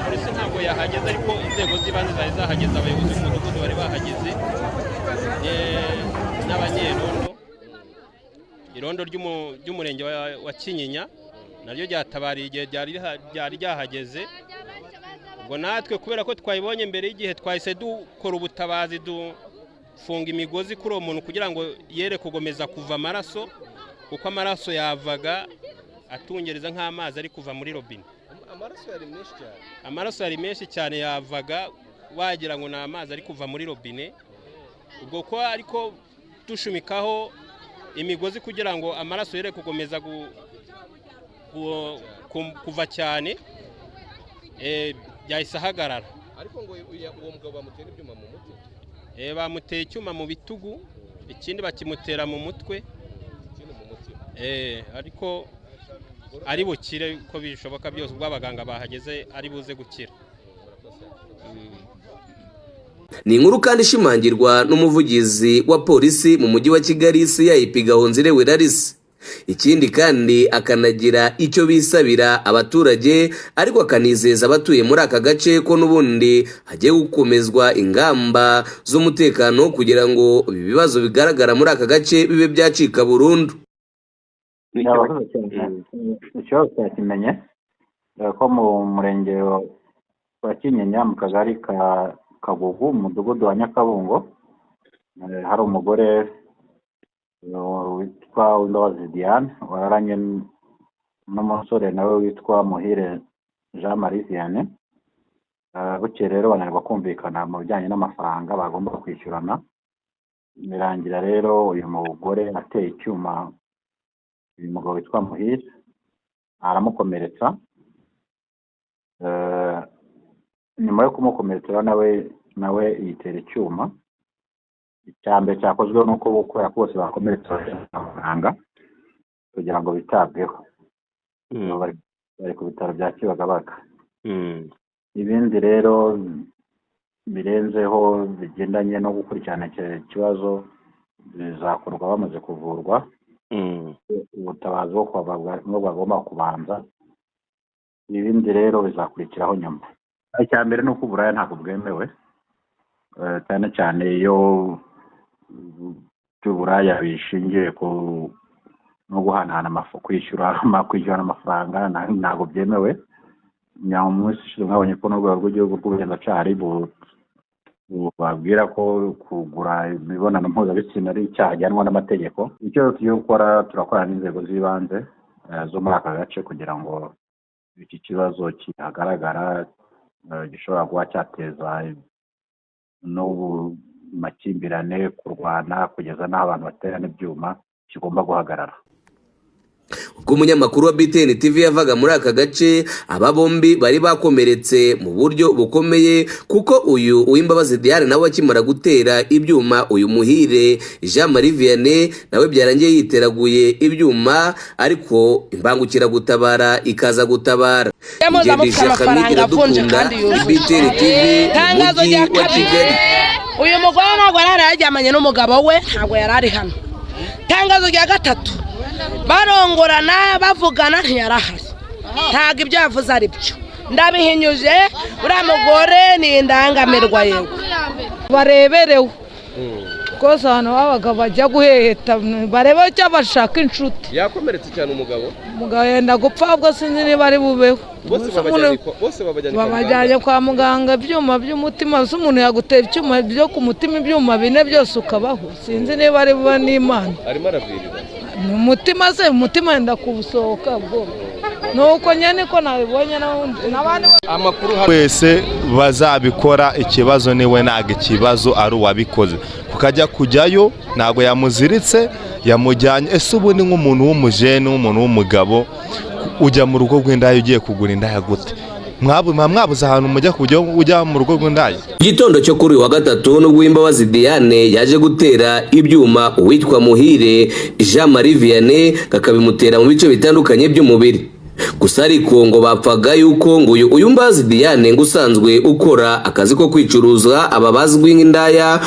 polisi ntabwo yahageze, ariko inzego z'ibanze zari zahageze, abayobozi b'umudugudu bari bahageze n'abanyerondo. Irondo ry'umurenge wa Kinyinya naryo ryatabariye igihe ryari ryahageze. Ubwo natwe kubera ko twayibonye mbere y'igihe, twahise dukora ubutabazi, dufunga imigozi kuri uwo muntu kugira ngo yere kugomeza kuva amaraso, kuko amaraso yavaga atungereza nk'amazi ari kuva muri robine. Amaraso yari menshi cyane, amaraso yari menshi cyane, yavaga wagira ngo ni amazi ari kuva muri robine. Ubwo ko ariko dushumikaho imigozi kugira ngo amaraso yere kugomeza kuva cyane, byahise ahagarara. Ariko ngo uwo mugabo bamutera ibyuma mu mutwe? Bamuteye icyuma mu bitugu, ikindi bakimutera mu mutwe, ikindi mu mutima. Ariko ari bukire ko bishoboka byose, ubwo abaganga bahageze ari buze gukira. Ni inkuru kandi ishimangirwa n'umuvugizi wa polisi mu mujyi wa Kigali CIP Gahonzire Welarisi. Ikindi kandi akanagira icyo bisabira abaturage, ariko akanizeza abatuye muri aka gace ko n'ubundi hagiye gukomezwa ingamba z'umutekano kugira ngo ibi bibazo bigaragara muri aka gace bibe byacika burundu. Ikibazo cyakimenye ko mu murenge wa Kinyinya mu kagari ka Kagugu mu mudugudu wa Nyakabungo hari umugore Witwa Uwimbabazi Diane wararanye n'umusore nawe witwa Muhire Jean Marie Vianney. Bukeye rero bananirwa kumvikana mu bijyanye n'amafaranga bagomba kwishyurana, birangira rero uyu mugore ateye icyuma uyu mugabo witwa Muhire aramukomeretsa. Nyuma yo kumukomeretsa nawe yitera icyuma. Icya mbere cyakozwe ni uko kubera ko bose bakomeretse amafaranga kugira ngo bitabweho, bari ku bitaro bya Kibagabaga. Ibindi rero birenzeho bigendanye no gukurikirana ikibazo bizakorwa bamaze kuvurwa. Ubutabazi bwo bagomba kubanza, ibindi rero bizakurikiraho nyuma. Icya mbere ni uko uburaya ntabwo bwemewe, cyane cyane iyo by'uburaya bishingiye ku no guhanahana kwishyurana amafaranga ntabwo byemewe. Munsi ishize mwabonye ko n'urwego rw'igihugu rw'ubugenzacyaha bubabwira ko kugura imibonano mpuzabitsina ari icyaha gihanwa n'amategeko. Icyo tugiye gukora, turakorana n'inzego z'ibanze zo muri aka gace kugira ngo iki kibazo kihagaragara gishobora kuba cyateza n'ubumakimbirane, kurwana kugeza n'aho abantu baterana ibyuma, kigomba guhagarara. Ubwo umunyamakuru wa BTN TV yavaga muri aka gace, aba bombi bari bakomeretse mu buryo bukomeye, kuko uyu Uwimbabazi Diane nawe akimara gutera ibyuma uyu Muhire Jean Marie Vianney nawe byarangiye yiteraguye ibyuma, ariko imbangukiragutabara ikaza gutabara. BTN TV Tangazo rya kabiri, uyu mugore ntabwo yari yaryamanye n'umugabo we, ntabwo yari ari hano. Tangazo rya gatatu, barongorana bavugana ntiyarahari, ntabwo ibyo yavuze ari byo, ndabihinyuje. Uriya mugore ni indangamirwa yego bareberewe rwose. Abantu babaga bajya guheheta barebe icyo bashaka inshuti. Yakomeretse cyane umugabo yenda gupfa, ubwo sinzi niba ari bubeho. Bose babajyanye kwa muganga, ibyuma by'umutima. Se umuntu yagutera icyuma byo ku mutima ibyuma bine byose ukabaho? Sinzi niba ari bube n'Imana. Arimo aravirira umutima, se umutima yenda kuwusohoka bwo nuko nyene ko nabibonye n'abandi amakuru wese bazabikora. Ikibazo niwe, ntago ikibazo ari uwabikoze, kukajya kujyayo ntago yamuziritse yamujyanye. Ese ubu ni nk'umuntu w'umujene, w'umuntu w'umugabo ujya mu rugo rw'indaya ugiye kugura indaya gute? Mwabuze ahantu mujya kujya ujya mu rugo rw'indaya. Igitondo cyo kuri wa gatatu nubwo Uwimbabazi Diane yaje gutera ibyuma uwitwa Muhire Jean Marie Vianney kakabimutera mu bice bitandukanye by'umubiri. Gusa ariko ngo bapfaga yuko ngo uyu Uwimbabazi Diane ngo usanzwe ukora akazi ko kwicuruza aba bazwi nk'indaya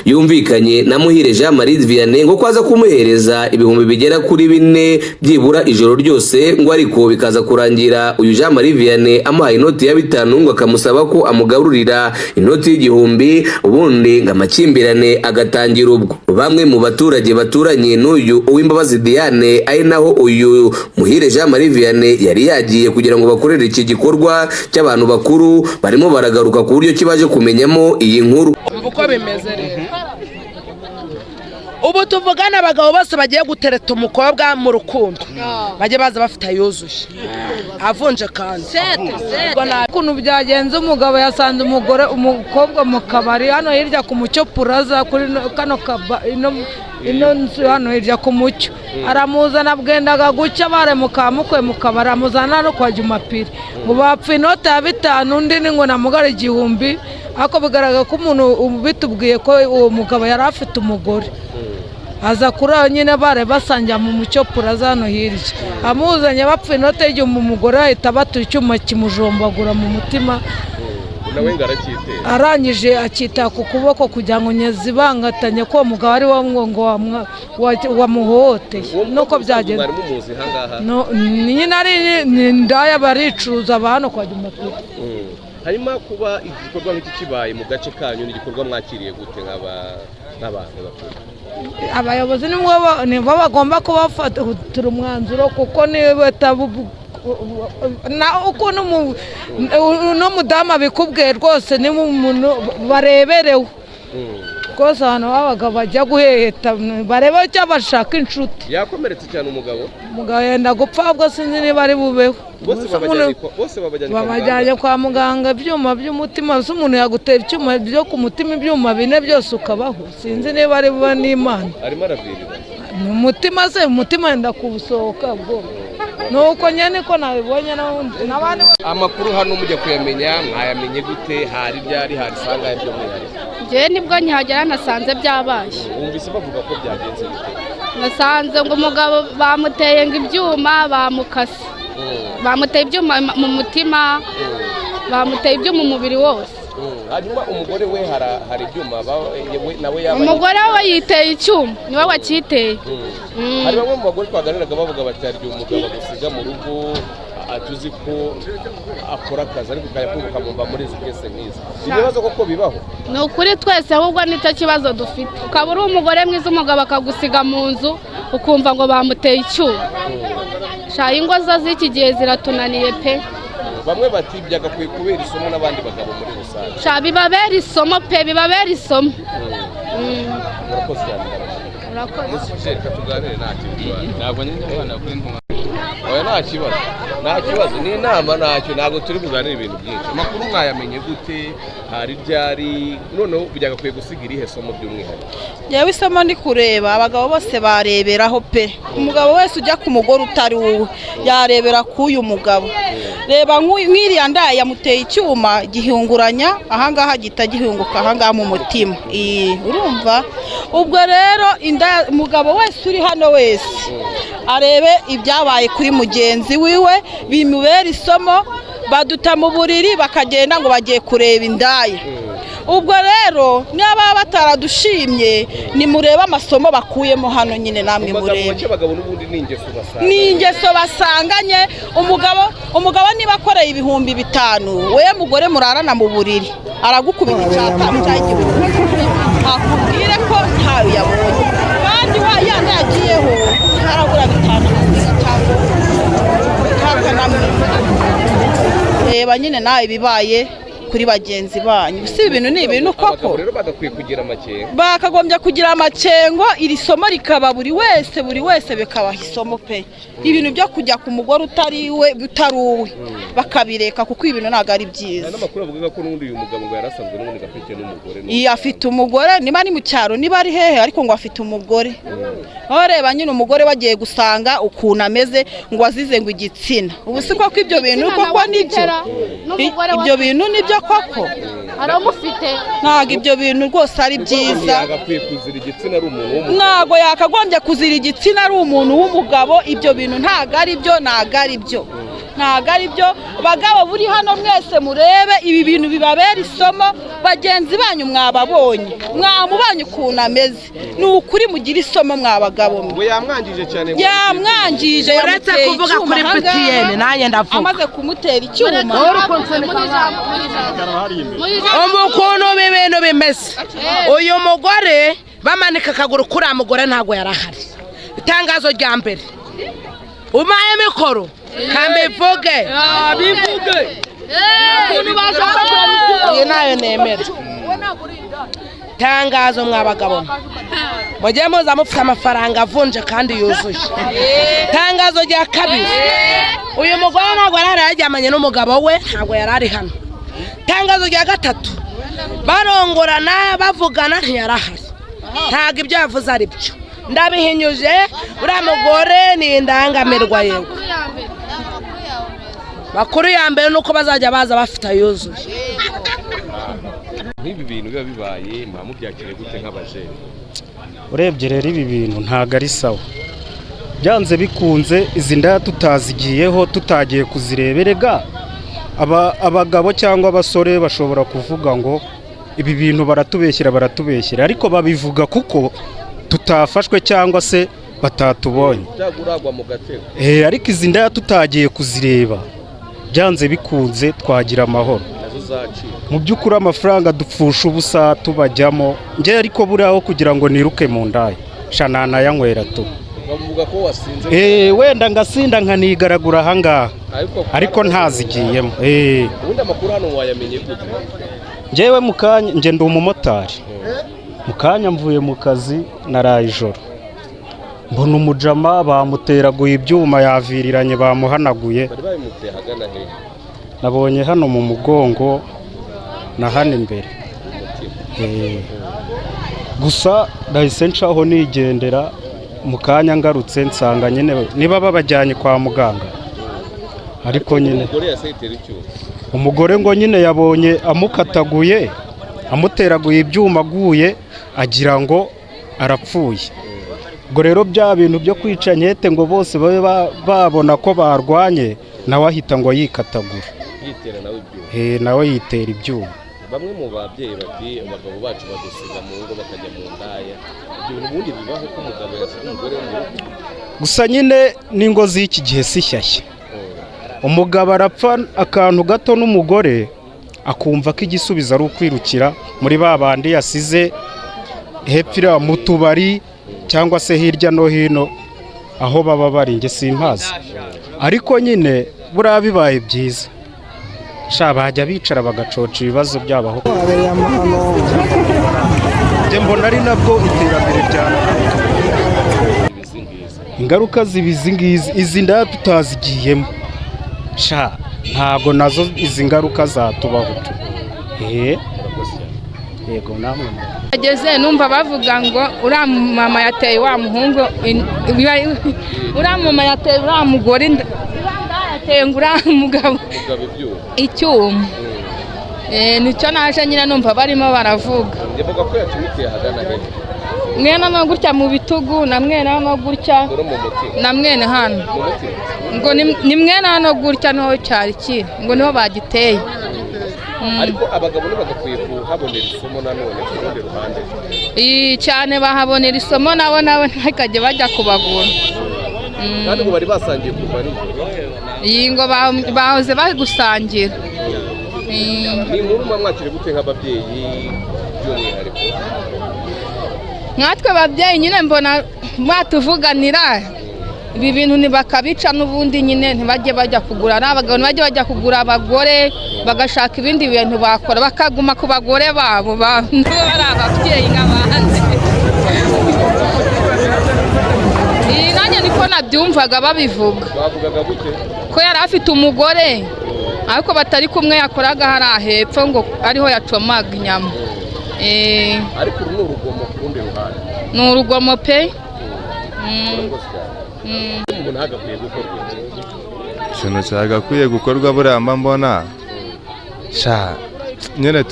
yumvikanye na Muhire Jean Marie Vianney ngo kwaza kumuhereza ibihumbi bigera kuri 4 byibura ijoro ryose, ngo ariko bikaza kurangira uyu Jean Marie Vianney amuhaye inoti ya 5 ngo akamusaba ko amugarurira inoti y'igihumbi, ubundi ngo amakimbirane agatangira. Ubwo bamwe mu baturage baturanye n'uyu Uwimbabazi Diane ari naho uyu Muhire Jean Marie Vianney yari yagiye kugira ngo bakorere iki gikorwa cy'abantu bakuru, barimo baragaruka ku buryo kibaje kumenyamo iyi nkuru. Uko bimeze rero ubu tuvugana, abagabo bose bagiye gutereta umukobwa mu rukundo bajye baza bafite ayuzuye avunje kandi. Ukuntu byagenze, umugabo yasanze umugore umukobwa mu kabari hano hirya ku Mucyo Plaza, kuri kano ino nzu hano hirya ku Mucyo, aramuzana bwendaga gucya baremuka mukwe mu kabari, amuzana no kwa Jumapili ngo bapfa inoti ya 5 undi ni ngo namugara 1000. Ariko bigaragara ko umuntu bitubwiye ko uwo mugabo yari afite umugore, aza kuri aho nyine bare basangira mu Mucyo Plaza hano hirya, amuzanye bapfa inote y'igihumbi, umugore ahita abatura icyuma kimujombagura mu mutima, arangije akita ku kuboko kugira ngo nyezibangatanye ko mugabo ari wo ngo wamuhoteye. Nuko byagenze nyine ari indaya baricuruza hano kwa Jumapili. Hanyuma kuba igikorwa nk'iki kibaye mu gace kanyu, ni igikorwa mwakiriye gute nk'abantu bakuru? Abayobozi nibo bagomba kubafatira umwanzuro, kuko niba ukuntu n'umudamu abikubwiye rwose ni umuntu bareberewe. Rwose ahantu babaga bajya guheheta barebe icyo bashaka inshuti. Yakomeretse cyane umugabo. Umugabo yenda gupfa, ahubwo sinzi niba ari bubeho. Bose babajyanye kwa muganga, ibyuma by'umutima. Se umuntu yagutera icyuma byo ku mutima, ibyuma 4 byose ukabaho? Sinzi niba ari buba n'Imana. Arimo aravirira mu mutima se, umutima yenda kuwusohoka bwo. Nuko nyene ko nabibonye n'abandi. Amakuru hano mujya kuyamenya mwayamenye gute? Hari byari hari sangahe by'umwihariko? Njyewe nibwo nkihagera nasanze byabaye. Wumvise bavuga ko byagenze bite? Nasanze ngo umugabo bamuteye ngo ibyuma bamukase, bamuteye ibyuma mu mutima, bamuteye ibyuma umubiri wose. Hanyuma umugore we hari ibyuma nawe yaba? Umugore we yiteye icyuma, niwe wacyiteye. Hari bamwe mu bagore twaganiraga bavuga bati hari igihe umugabo agusiga mu rugo atuzi ko akora akazi, ariko ukajya kumva ukamwumva muri izi kese nk'izi. Ibibazo koko bibaho? Ni ukuri twese ahubwo nicyo kibazo dufite. Ukaba uri umugore mwiza, umugabo akagusiga mu nzu, ukumva ngo bamuteye icyuma. Sha ingo zo z'iki gihe ziratunaniye pe. Bamwe bati byagakwiye kubera isomo n'abandi bagabo muri rusange. Sha bibabera isomo pe, bibabera isomo. Murakoze cyane. Murakoze. Reka tuganire nta kibazo. Ntabwo njya abana kuri ntuma. Oya nta kibazo. Nta kibazo, ni inama ntacyo, ntabwo turi buganire ibintu byinshi. Amakuru mwayamenye gute? Hari ryari? Noneho byagakwiye gusiga irihe somo by'umwihariko? Yewe isomo ndi kureba abagabo bose bareberaho pe. Umugabo wese ujya ku mugore utari wowe yarebera k'uyu mugabo. Reba nk'iriya ndaya yamuteye icyuma gihunguranya ahangaha gita gihunguka ahangaha mu mutima. Urumva? Ubwo rero umugabo wese uri hano wese arebe ibyabaye kuri mugenzi wiwe, bimubera isomo. Baduta mu buriri bakagenda ngo bagiye kureba indaya. Ubwo rero niba bataradushimye nimurebe amasomo bakuyemo hano nyine namwe murebe. Ni ingeso basanganye. Umugabo niba akoreye 5000, we mugore murarana mu buriri aragukubita icyatanu cyangwa igihumbi, akubwire ko ntayo yabonye, kandi wa yandi yagiyeho ntarabura 5 cyangwa reba nyine nawe ibibaye kuri bagenzi banyu. Si ibintu ni ibintu koko. Rero bagakwiye kugira amakenga, bakagombye kugira amakengo. Iri somo rikaba buri wese bikabaha isomo pe. Ibintu byo kujya ku mugore utari we utari uwe bakabireka, kuko ibintu ntabwo ari byiza. N'amakuru avuga ko n'undi uyu mugabo ngo yarasanzwe n'ubundi gafite n'umugore. Iyo afite umugore niba ari mu cyaro niba ari hehe, ariko ngo afite umugore. Aho reba nyine umugore bagiye gusanga ukuntu ameze ngo azize ngo igitsina. Ubu si koko ibyo bintu koko nibyo? Ibyo bintu nibyo koko? Aramufite. Ntabwo ibyo bintu rwose ari byiza. Ntabwo yakagombye kuzira igitsina ari umuntu w'umugabo. Ibyo bintu ntabwo ari byo, ntabwo ari byo, ntabwo ari byo. Bagabo buri hano mwese murebe ibi bintu bibabera isomo. Bagenzi banyu mwababonye, mwamubonye ukuntu ameze. Ni ukuri mugira isomo mwabagabo mwe. Yamwangije cyane, yamwangije. Uretse kuvuga kuri PTN nanjye ndavuga. Amaze kumutera icyuma. Ukuntu ibintu bimeze, uyu mugore bamanika akaguru kuri mugore ntabwo yarahari. Itangazo rya mbere umaye mikoro kambivuge bivuge iyi nayo nemera. Tangazo mwabagabo mujye muza mufite amafaranga avunje kandi yuzuye. Tangazo rya kabiri, uyu mugore ntabwo yari yaryamanye n'umugabo we, ntabwo yari ari hano. Tangazo rya gatatu, barongorana bavugana ntiyarahari. Ntabwo ibyo yavuze ari byo, ndabihinyuje. Uriya mugore ni indangamirwa. Yego makuru ya mbere nuko bazajya baza bafite ayuzuye. Nk'ibi bintu biba bibaye mubyakire gute nk'abajene? Urebye rero ibi bintu ntabwo ari sawa. Byanze bikunze izi ndaya tutazigiyeho tutagiye kuzireberega, abagabo cyangwa abasore bashobora kuvuga ngo ibi bintu baratubeshyera, ariko babivuga kuko tutafashwe cyangwa se batatubonye. Ariko izi ndaya tutagiye kuzireba byanze bikunze twagira amahoro. Mu by'ukuri amafaranga dupfusha ubusa tubajyamo. Njye ariko buriya kugira ngo niruke mu ndaya shanana yanywera tu. Bavuga ko wasinze. Wenda ngasinda nkanigaragura ahangaha ariko ntazigiyemo. Ubundi amakuru hano wayamenye gute? Njyewe mukanya nje ndi umumotari. Mu kanya mvuye mu kazi naraye ijoro, mbona umujama bamuteraguye ibyuma, yaviriranye, bamuhanaguye. Bari babimuteye ahagana hehe? Nabonye hano mu mugongo na hano imbere. Gusa nahise ncaho nigendera. Mu kanya ngarutse nsanga nyine niba babajyanye kwa muganga, ariko nyine Umugore yahise yitera icyuma? Umugore ngo nyine yabonye amukataguye, amuteraguye ibyuma, aguye agira ngo arapfuye. Ubwo rero bya bintu byo kwica nkete ngo bose babe babona ko barwanye, nawe ahita ngo yikatagura. Yitera nawe ibyuma? Nawe yitera ibyuma. Bamwe mu babyeyi bati abagabo bacu badusiga mu ngo bakajya mu ndaya. Ibyo bintu ubundi bibaho ko umugabo yasiga umugore we mu rugo? Gusa nyine n'ingo z'iki gihe si shyashya. Umugabo arapfa akantu gato n'umugore, akumva ko igisubizo ari ukwirukira muri ba bandi yasize hepfo iriya mu tubari cyangwa se hirya no hino aho baba bari, njye simpazi. Ariko nyine buriya bibaye byiza sha bajya bicara bagacoca ibibazo byabo aho. Njye mbona ari nabwo iterambere ryanavuka. Ingaruka ziba izi ngizi, izi ndaya tutazigiyemo sha ntago nazo izi ngaruka zatubaho tu. Yego namwe. Ageze numva bavuga ngo uriya mama yateye wa muhungu, uriya mama yateye uriya mugore inda, yateye ngo uriya mugabo Mugabo ibyuma? icyuma. Nicyo naje nyine numva barimo baravuga. Yavuga ko yacumiteye ahagana hehe? Mwene no gutya mu bitugu, na mwene hano gutya, Ngo no mu mutima? na mwene hano. Mu mutima? Ngo ni mwene hano gutya niho cyari kiri, ngo niho bagiteye. Ariko abagabo ntibagakwiye kuhabonera isomo nanone ku rundi ruhande? Cyane bahabonera isomo, nabo ntibakajye bajya kubagura. Kandi ngo bari basangiye kuva nijoro. Iyi ngo bahoze bari gusangira. Ni inkuru muba mwakiriye gute nk'ababyeyi by'umwihariko? Nkatwe ababyeyi nyine mbona mwatuvuganira ibi bintu ntibakabica n'ubundi nyine ntibajye bajya kugura, ari abagabo ntibajye bajya kugura abagore, bagashaka ibindi bintu bakora, bakaguma ku bagore babo bari ababyeyi nk'abandi. Iyi nanjye niko nabyumvaga babivuga. Bavugaga gute? Ko yari afite umugore ariko batari kumwe, yakoraga hariya hepfo ngo ariho yacomaga inyama. Ariko uru ni urugomo ku rundi ruhande. Ni urugomo pe. Murakoze cyane. Umuntu hagakwiye gukorwa iki? Ikintu cyagakwiye gukorwa buriya mba mbona sha nyine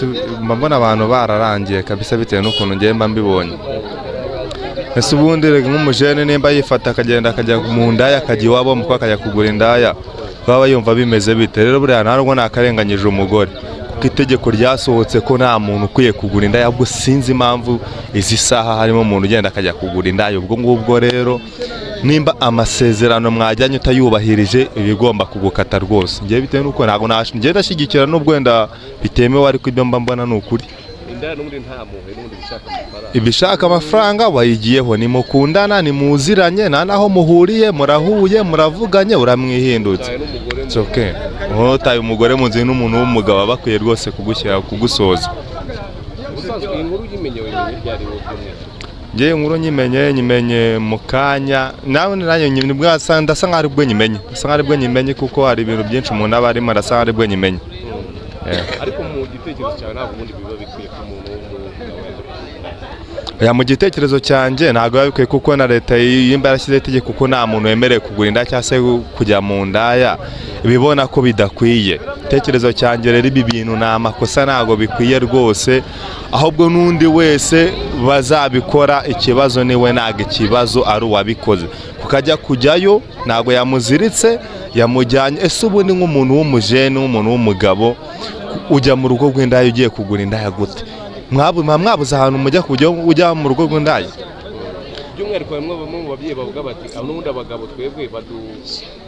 mba mbona abantu bararangiye kabisa bitewe n'ukuntu ngiye mba mbibonye. Ese ubundi rega nk'umujene nimba yifata akagenda akajya mu ndaya, akajya iwabo mukwe akajya kugura indaya, baba yumva bimeze bite? Rero buriya ntabwo nakarenganyije umugore, kuko itegeko ryasohotse ko nta muntu ukwiye kugura indaya, ahubwo sinzi impamvu izi saha harimo umuntu ugenda akajya kugura indaya. Ubwo ngubwo rero nimba amasezerano mwajyanye utayubahirije, ibigomba kugukata rwose. Ngiye bitewe n'uko ntabwo ngiye ndashyigikira n'ubwo wenda bitemewe, ariko ibyo mba mbona ni ukuri. Indaya n'ubundi nta mpuhwe, n'ubundi ibishaka amafaranga. Ibishaka amafaranga wayigiyeho, nimukundana, nimuziranye, nta naho muhuriye, murahuye, muravuganye, uramwihindutse. Utaye n'umugore mu It's okay. Utaye umugore mu nzu n'umuntu w'umugabo aba akwiye rwose kugushyira kugusoza. Ubusanzwe iyi nkuru uyimenye wayimenye ryari wowe by'umwihariko? Njye inkuru nyimenye mu kanya, nawe nanjye nibwo ndasa nkaho aribwo nyimenye, ndasa nkaho aribwo nyimenye kuko hari ibintu byinshi umuntu aba arimo, ndasa nkaho aribwo nyimenye. Ariko mu gitekerezo cyawe ntabwo ubundi biba bikwiye ko umuntu w'umugabo yajya kugura? Oya, mu gitekerezo cyanjye ntabwo biba bikwiye, kuko na leta yimba yarashyizeho itegeko ko nta muntu wemerewe kugura indaya cyangwa se kujya mu ndaya, ibibona ko bidakwiye. Igitekerezo cyanjye rero ibi bintu ni amakosa, ntabwo bikwiye rwose, ahubwo n'undi wese bazabikora ikibazo niwe, ntabwo ikibazo ari uwabikoze, kuko ajya kujyayo ntabwo yamuziritse, yamujyanye. Ese ubundi nk'umuntu w'umujene, w'umuntu w'umugabo, ujya mu rugo rw'indaya ugiye kugura indaya gute? Mwabuze ahantu mujya kujya ujya mu rugo rw'indaya? By'umwihariko bamwe mu babyeyi bavuga bati n'ubundi abagabo twebwe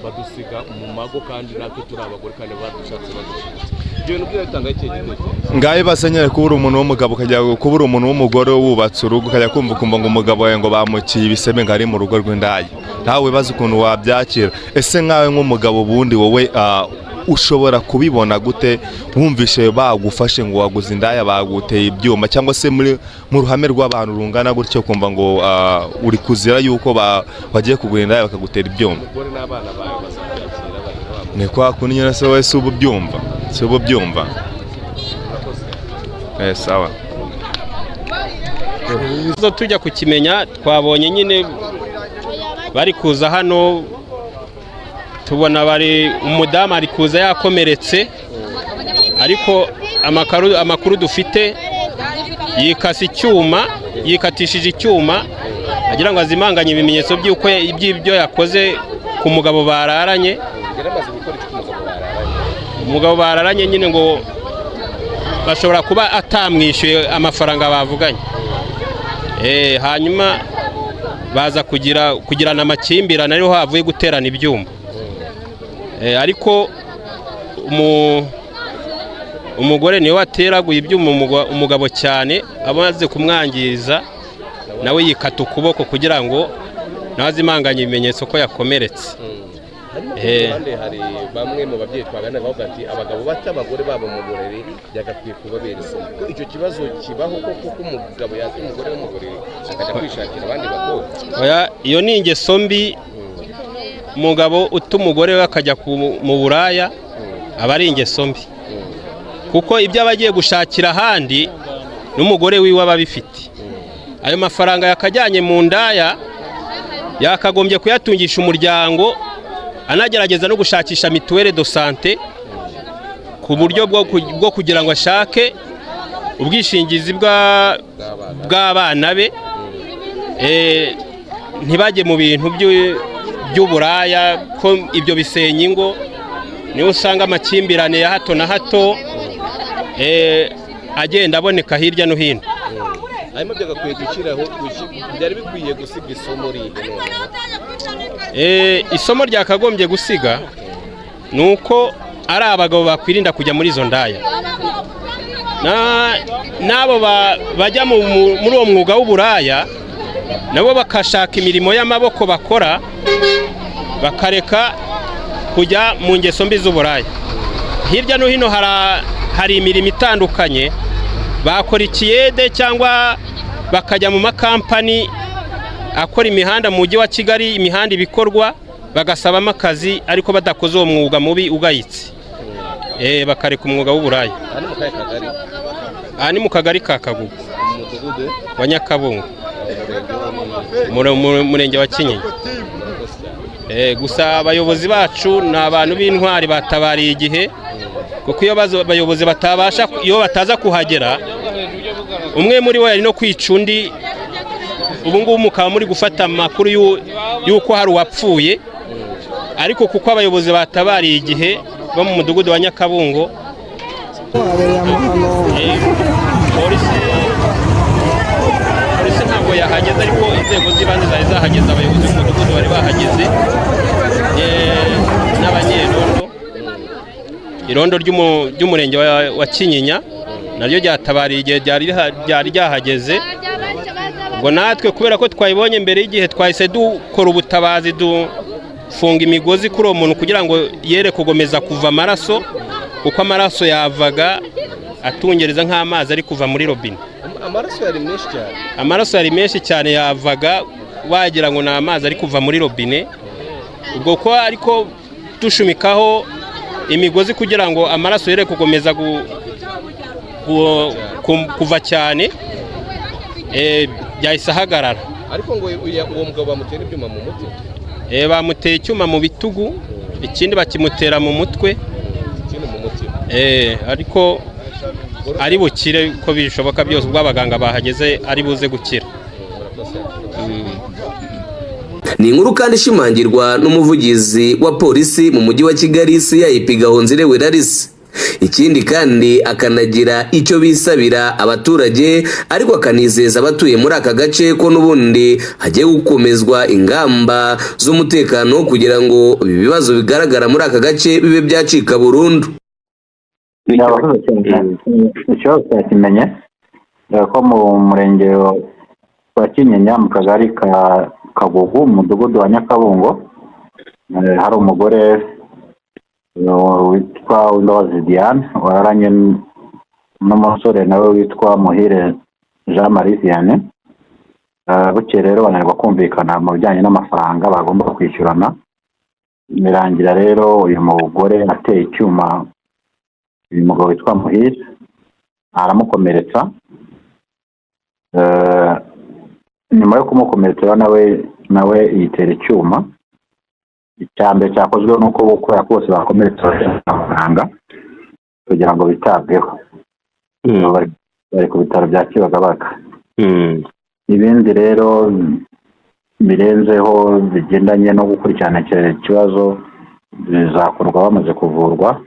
badusiga mu mago kandi natwe turi abagore kandi badushatse badushatse. Ibyo bintu byo bitanga ikihe gitekerezo? Ngaho ibaze nyine kuba uri umuntu w'umugabo ukajya kuba uri umuntu w'umugore wubatse urugo, ukajya kumva ukumva ngo umugabo wawe ngo bamuciye ibisebe ngo ari mu rugo rw'indaya, nawe wibaze ukuntu wabyakira. Ese nkawe nk'umugabo ubundi wowe Ushobora kubibona gute wumvishe bagufashe ngo waguze indaya, baguteye ibyuma, cyangwa se muri mu ruhame rw'abantu rungana gutyo, kumva ngo uri kuzira yuko wagiye kugura indaya bakagutera ibyuma? Umugore n'abana bawe bazabyakira bate? Ni kwa kundi nyine se wowe, si uba ubyumva, si uba ubyumva? Sawa. Zo tujya kukimenya, twabonye nyine bari kuza hano, tubona bari umudamu ari kuza yakomeretse, ariko amakuru dufite yikase icyuma, yikatishije icyuma agira ngo azimanganye ibimenyetso by'uko by'ibyo yakoze ku mugabo bararanye. Yaramaze gukora iki ku mugabo bararanye? Umugabo bararanye nyine ngo bashobora kuba atamwishyuye amafaranga bavuganye. Hanyuma baza kugirana amakimbirane, ariho havuye guterana ibyuma. Ariko umugore niwe wateraguye ibyuma umugabo cyane, amaze kumwangiza nawe yikata ukuboko kugira ngo nawe azimanganye ibimenyetso ko yakomeretse. Hanyuma ku ruhande hari bamwe mu babyeyi twaganira bavuga ati abagabo bata abagore babo mu buriri byagakwiye kubabera isomo. Ko icyo kibazo kibaho koko, kuko umugabo yata umugore we mu buriri akajya kwishakira abandi bakobwa? Oya, iyo ni ingeso mbi. Umugabo uta umugore we akajya mu buraya aba ari ingeso mbi, kuko ibyo aba agiye gushakira ahandi n'umugore wiwe aba abifite. Ayo mafaranga yakajyanye mu ndaya yakagombye kuyatungisha umuryango, anagerageza no gushakisha mutuelle de santé ku buryo bwo kugira ngo ashake ubwishingizi bw'abana be, ntibajye mu bintu by'uburaya, ko ibyo bisenya ingo. Niho usanga amakimbirane ya hato na hato agenda aboneka hirya no hino. Hanyuma byagakwiye gushyiraho, byari bikwiye gusiga isomo rihe noneho? Isomo ryakagombye gusiga ni uko ari abagabo bakwirinda kujya muri izo ndaya, n'abo bajya muri uwo mwuga w'uburaya nabo bakashaka imirimo y'amaboko bakora, bakareka kujya mu ngeso mbi z'uburaya. Hirya no hino hari imirimo itandukanye, bakora ikiyede cyangwa bakajya mu makampani akora imihanda mu mujyi wa Kigali, imihanda ibikorwa bagasabamo akazi, ariko badakoze uwo mwuga mubi ugayitse. Bakareka umwuga w'uburaya. Aha ni mu kahe kagari? Aha ni mu kagari ka Kagugu, Umudugudu wa Nyakabungo, Umurenge murenge wa Kinyinya. Gusa abayobozi bacu ni abantu b'intwari batabariye igihe, kuko iyo abayobozi batabasha, iyo bataza kuhagera, umwe muri bo yari no kwica undi. Ubu ngubu mukaba muri gufata amakuru y'uko hari uwapfuye, ariko kuko abayobozi batabariye igihe bo mu mudugudu wa Nyakabungo, polisi ntabwo yahageze, ariko inzego z'ibanze zari zahageze, abayobozi b'umudugudu bari bahageze, n'abanyerondo. Irondo ry'umurenge wa Kinyinya naryo ryatabariye igihe ryari ryahageze. Ubwo natwe kubera ko twayibonye mbere y'igihe, twahise dukora ubutabazi, dufunga imigozi kuri uwo muntu kugira ngo yere kugomeza kuva amaraso, kuko amaraso yavaga atungereza nk'amazi ari kuva muri robine. Amaraso yari menshi cyane. Amaraso yari menshi cyane, yavaga wagira ngo ni amazi ari kuva muri robine. Ubwo ko ariko dushumikaho imigozi kugira ngo amaraso yere kugomeza kuva cyane, byahise ahagarara. Ariko ngo uwo mugabo bamutera ibyuma mu mutwe? Bamuteye icyuma mu bitugu, ikindi bakimutera mu mutwe, ikindi mu mutima. Ariko ari bukire ko bishoboka byose, ubwo abaganga bahageze ari buze gukira. Ni inkuru kandi ishimangirwa n'umuvugizi wa polisi mu mujyi wa Kigali, CIP Gahonzire Welarisi. Ikindi kandi akanagira icyo bisabira abaturage, ariko akanizeza abatuye muri aka gace ko n'ubundi hagiye gukomezwa ingamba z'umutekano kugira ngo ibi bibazo bigaragara muri aka gace bibe byacika burundu. Ikibazo cyakimenye ko mu murenge wa Kinyinya mu kagari ka Kagugu mu mudugudu wa Nyakabungo hari umugore Witwa Uwimbabazi Diane wararanye n'umusore nawe witwa Muhire Jean Marie Vianney. Bukeye rero bananirwa kumvikana mu bijyanye n'amafaranga bagomba kwishyurana, birangira rero uyu mugore ateye icyuma uyu mugabo witwa Muhire aramukomeretsa. Nyuma yo kumukomeretsa nawe yitera icyuma. Icya mbere cyakozwe ni uko kubera ko bose bakomeretse amafaranga kugira ngo bitabweho, bari ku bitaro bya Kibagabaga. Ibindi rero birenzeho bigendanye no gukurikirana ikibazo bizakorwa bamaze kuvurwa.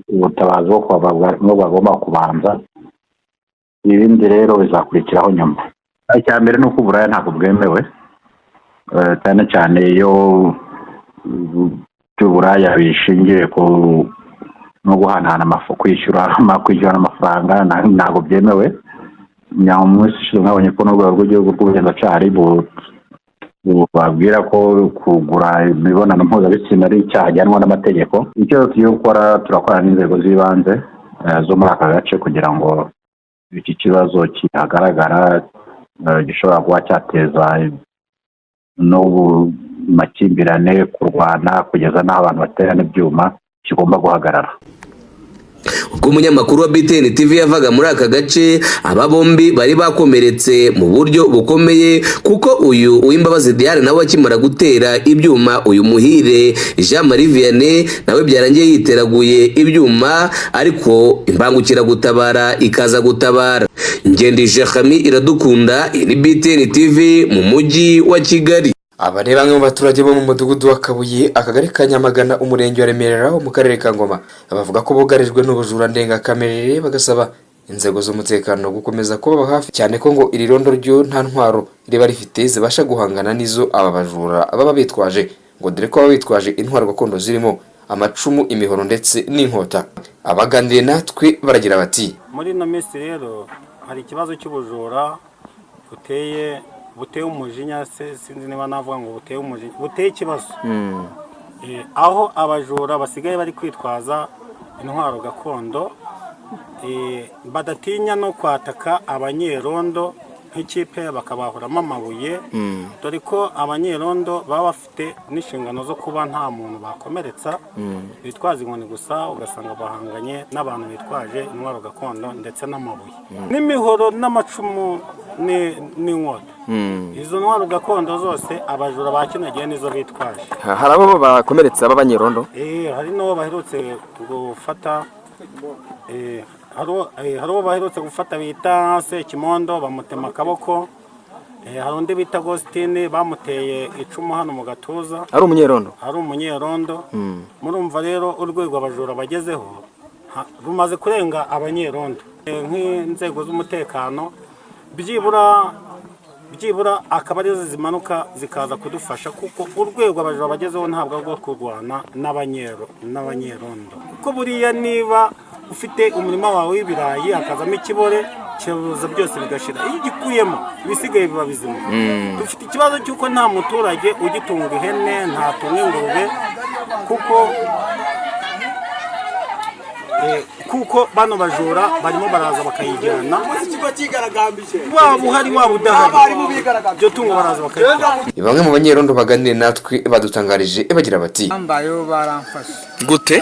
Ubutabazi bwo bagomba kubanza, ibindi rero bizakurikiraho nyuma. Icya mbere ni uko uburaya ntabwo bwemewe, cyane cyane iyo by'uburaya bishingiye ku no guhanahana kwishyura amafaranga ntabwo byemewe. Munsi ishize mwabonye ko n'urwego rw'igihugu rw'ubugenzacyaha babwira ko kugura imibonano mpuzabitsina ari icyaha gihanwa n'amategeko. Icyo tugiye gukora, turakorana n'inzego z'ibanze zo muri aka gace kugira ngo iki kibazo kihagaragara gishobora kuba cyateza n'ubu makimbirane, kurwana kugeza n'aho abantu baterana ibyuma, kigomba guhagarara. Ubwo umunyamakuru wa BTN TV yavaga muri aka gace, aba bombi bari bakomeretse mu buryo bukomeye, kuko uyu Uwimbabazi Diane nawe akimara gutera ibyuma uyu Muhire Jean Marie Vianney, nawe byarangiye yiteraguye ibyuma, ariko imbangukiragutabara ikaza gutabara. Ngendije Khami Iradukunda, iyi ni BTN TV mu mujyi wa Kigali. Aba ni bamwe mu baturage bo mu mudugudu wa Kabuye, akagari ka Nyamagana, umurenge wa Remera wo mu karere ka Ngoma, bavuga ko bugarijwe n'ubujura ndengakamere, bagasaba inzego z'umutekano gukomeza kubaba hafi, cyane ko ngo iri rondo ryo nta ntwaro riba rifite zibasha guhangana n'izo aba bajura baba bitwaje, ngo dore ko baba bitwaje intwaro gakondo zirimo amacumu, imihoro ndetse n'inkota. Abaganiriye natwe baragira bati: Muri ino minsi rero hari ikibazo cy'ubujura buteye umujinya, se sinzi niba navuga ngo buteye umujinya, buteye ikibazo. Aho abajura basigaye bari kwitwaza intwaro gakondo, badatinya no kwataka abanyerondo nk'ikipe bakabahuramo amabuye, dore ko abanyerondo baba bafite n'inshingano zo kuba nta muntu bakomeretsa. Bitwaza inkoni gusa, ugasanga bahanganye n'abantu bitwaje intwaro gakondo ndetse n'amabuye n'imihoro n'amacumu n'inkota. Izo ntwaro gakondo zose abajura ba kino gihe nizo bitwaje. Hari abo bakomeretsa b'abanyerondo? Hari n'uwo baherutse gufata, hari uwo baherutse gufata bita Sekimondo, bamutema akaboko. Hari undi bita Agostine, bamuteye icumu hano mu gatuza. Ari umunyerondo? Ari umunyerondo. Murumva rero urwego abajura bagezeho rumaze kurenga abanyerondo. Nk'inzego z'umutekano byibura akaba arizo zimanuka zikaza kudufasha, kuko urwego abajura bagezeho ntabwo ari urwo kurwana n'abanyerondo, kuko buriya niba ufite umurima wawe w'ibirayi hakazamo ikibore, kiruza byose bigashira. Iyo ugikuyemo ibisigaye biba bizima. Dufite ikibazo cy'uko nta muturage ugitunga ihene, ntatunga ingurube, kuko bano bajura barimo baraza bakayijyana, waba uhari waba udahari, iryo tungo baraza bakayijyana. Bamwe mu banyerondo baganiriye natwe badutangarije bagira bati: Bambayeho baramfashe. Gute?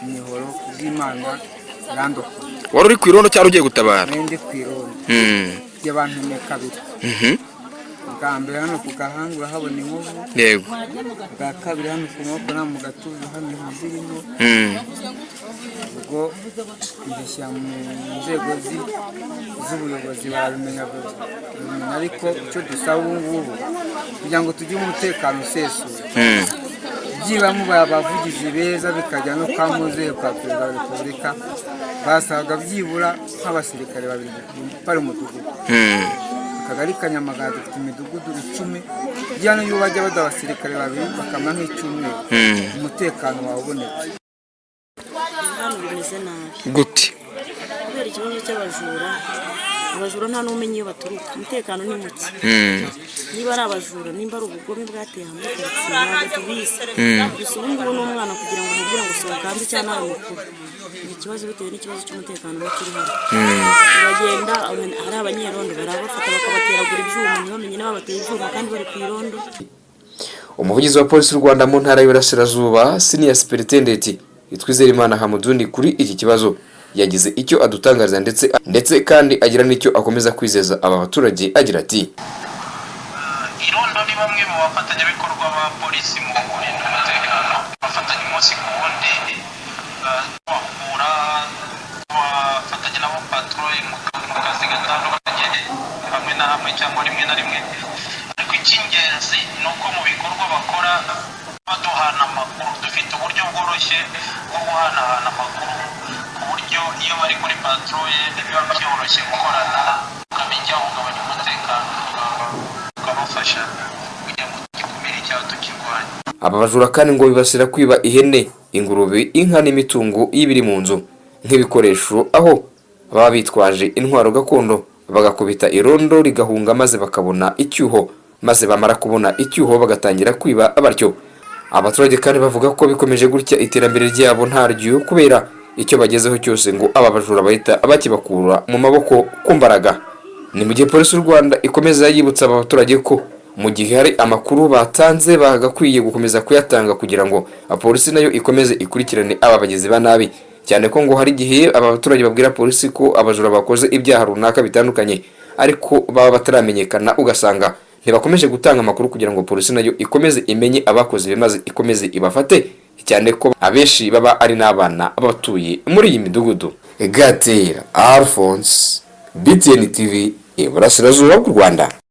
Imihoro kubw'Imana irandokora. Wari uri ku irondo cyangwa ugiye gutabara? Ndi ku irondo. Bantemye kabiri. Bwa mbere hano ku gahanga urahabona inkovu. Yego. Bwa kabiri hano ku maboko no mu gatuza hano inkovu zirimo. Ubwo mbishyira mu nzego z'ubuyobozi barabimenya, ariko icyo dusaba ubu ngubu kugira ngo tugire umutekano usesuye, byibura mubaye abavugizi beza bikajya no kwa muzehe kwa perezida wa repubulika, basabaga byibura nk'abasirikare babiri bari mu mudugudu. Akagari ka Nyamagana dufite imidugudu 10, byano iyo bajya baduha abasirikare babiri bakamara nk'icyumweru, umutekano waboneka. Hano bimeze nabi. Gute? Kubera ikibazo cy'abajura Abajura nta n'umenya iyo baturuka, umutekano ni muke. Niba ari abajura, nimba ari ubugome bwateye hamwe karitsiye, ntabwo tubizi. Gusa ubu ngubu n'umwana kugira ngo umubwire ngo sohoka hanze cyangwa nawe mukuru ni ikibazo, bitewe n'ikibazo cy'umutekano muke uri hano. Baragenda, hari abanyerondo barabafata bakabateragura ibyuma, ntibamenye n'ababateye ibyuma kandi bari ku irondo. Umuvugizi wa Polisi y'u Rwanda mu Ntara y'Iburasirazuba, Senior Superintendent Twizerimana Hamuduni, kuri iki kibazo yagize icyo adutangariza, ndetse kandi agira n'icyo akomeza kwizeza aba baturage, agira ati: Irondo ni bamwe mu bafatanyabikorwa ba polisi mu kurinda umutekano, bafatanya umunsi ku wundi, tubahugura, tubafatanya nabo patrol mu kazi gatandukanye hamwe na hamwe cyangwa rimwe na rimwe. Ariko icy'ingenzi ni uko mu bikorwa bakora baduhana amakuru. Dufite uburyo bworoshye bwo guhanahana amakuru, ku buryo iyo bari kuri patrol biba byoroshye gukorana, tukamenya icyahungabanya umutekano, tukabafasha kugira ngo tugikumire icyaha, tukirwanye. Aba bajura kandi ngo bibasira kwiba ihene, ingurube, inka n'imitungo y'ibiri mu nzu nk'ibikoresho, aho baba bitwaje intwaro gakondo, bagakubita irondo rigahunga, maze bakabona icyuho, maze bamara kubona icyuho bagatangira kwiba batyo. Abaturage kandi bavuga ko bikomeje gutya iterambere ryabo ntaryo, kubera icyo bagezeho cyose ngo aba bajura bahita bakibakura mu maboko ku mbaraga. Ni mu gihe Polisi y'u Rwanda ikomeza yibutsa aba baturage ko mu gihe hari amakuru batanze bagakwiye gukomeza kuyatanga, kugira ngo polisi nayo ikomeze ikurikirane aba bagizi ba nabi, cyane ko ngo hari igihe aba baturage babwira polisi ko abajura bakoze ibyaha runaka bitandukanye, ariko baba bataramenyekana, ugasanga ntibakomeje gutanga amakuru kugira ngo polisi nayo ikomeze imenye abakoze ibi, maze ikomeze ibafate, cyane ko abenshi baba ari n'abana batuye muri iyi midugudu. Gatera Alphonse, BTN TV, Iburasirazuba bw'u Rwanda.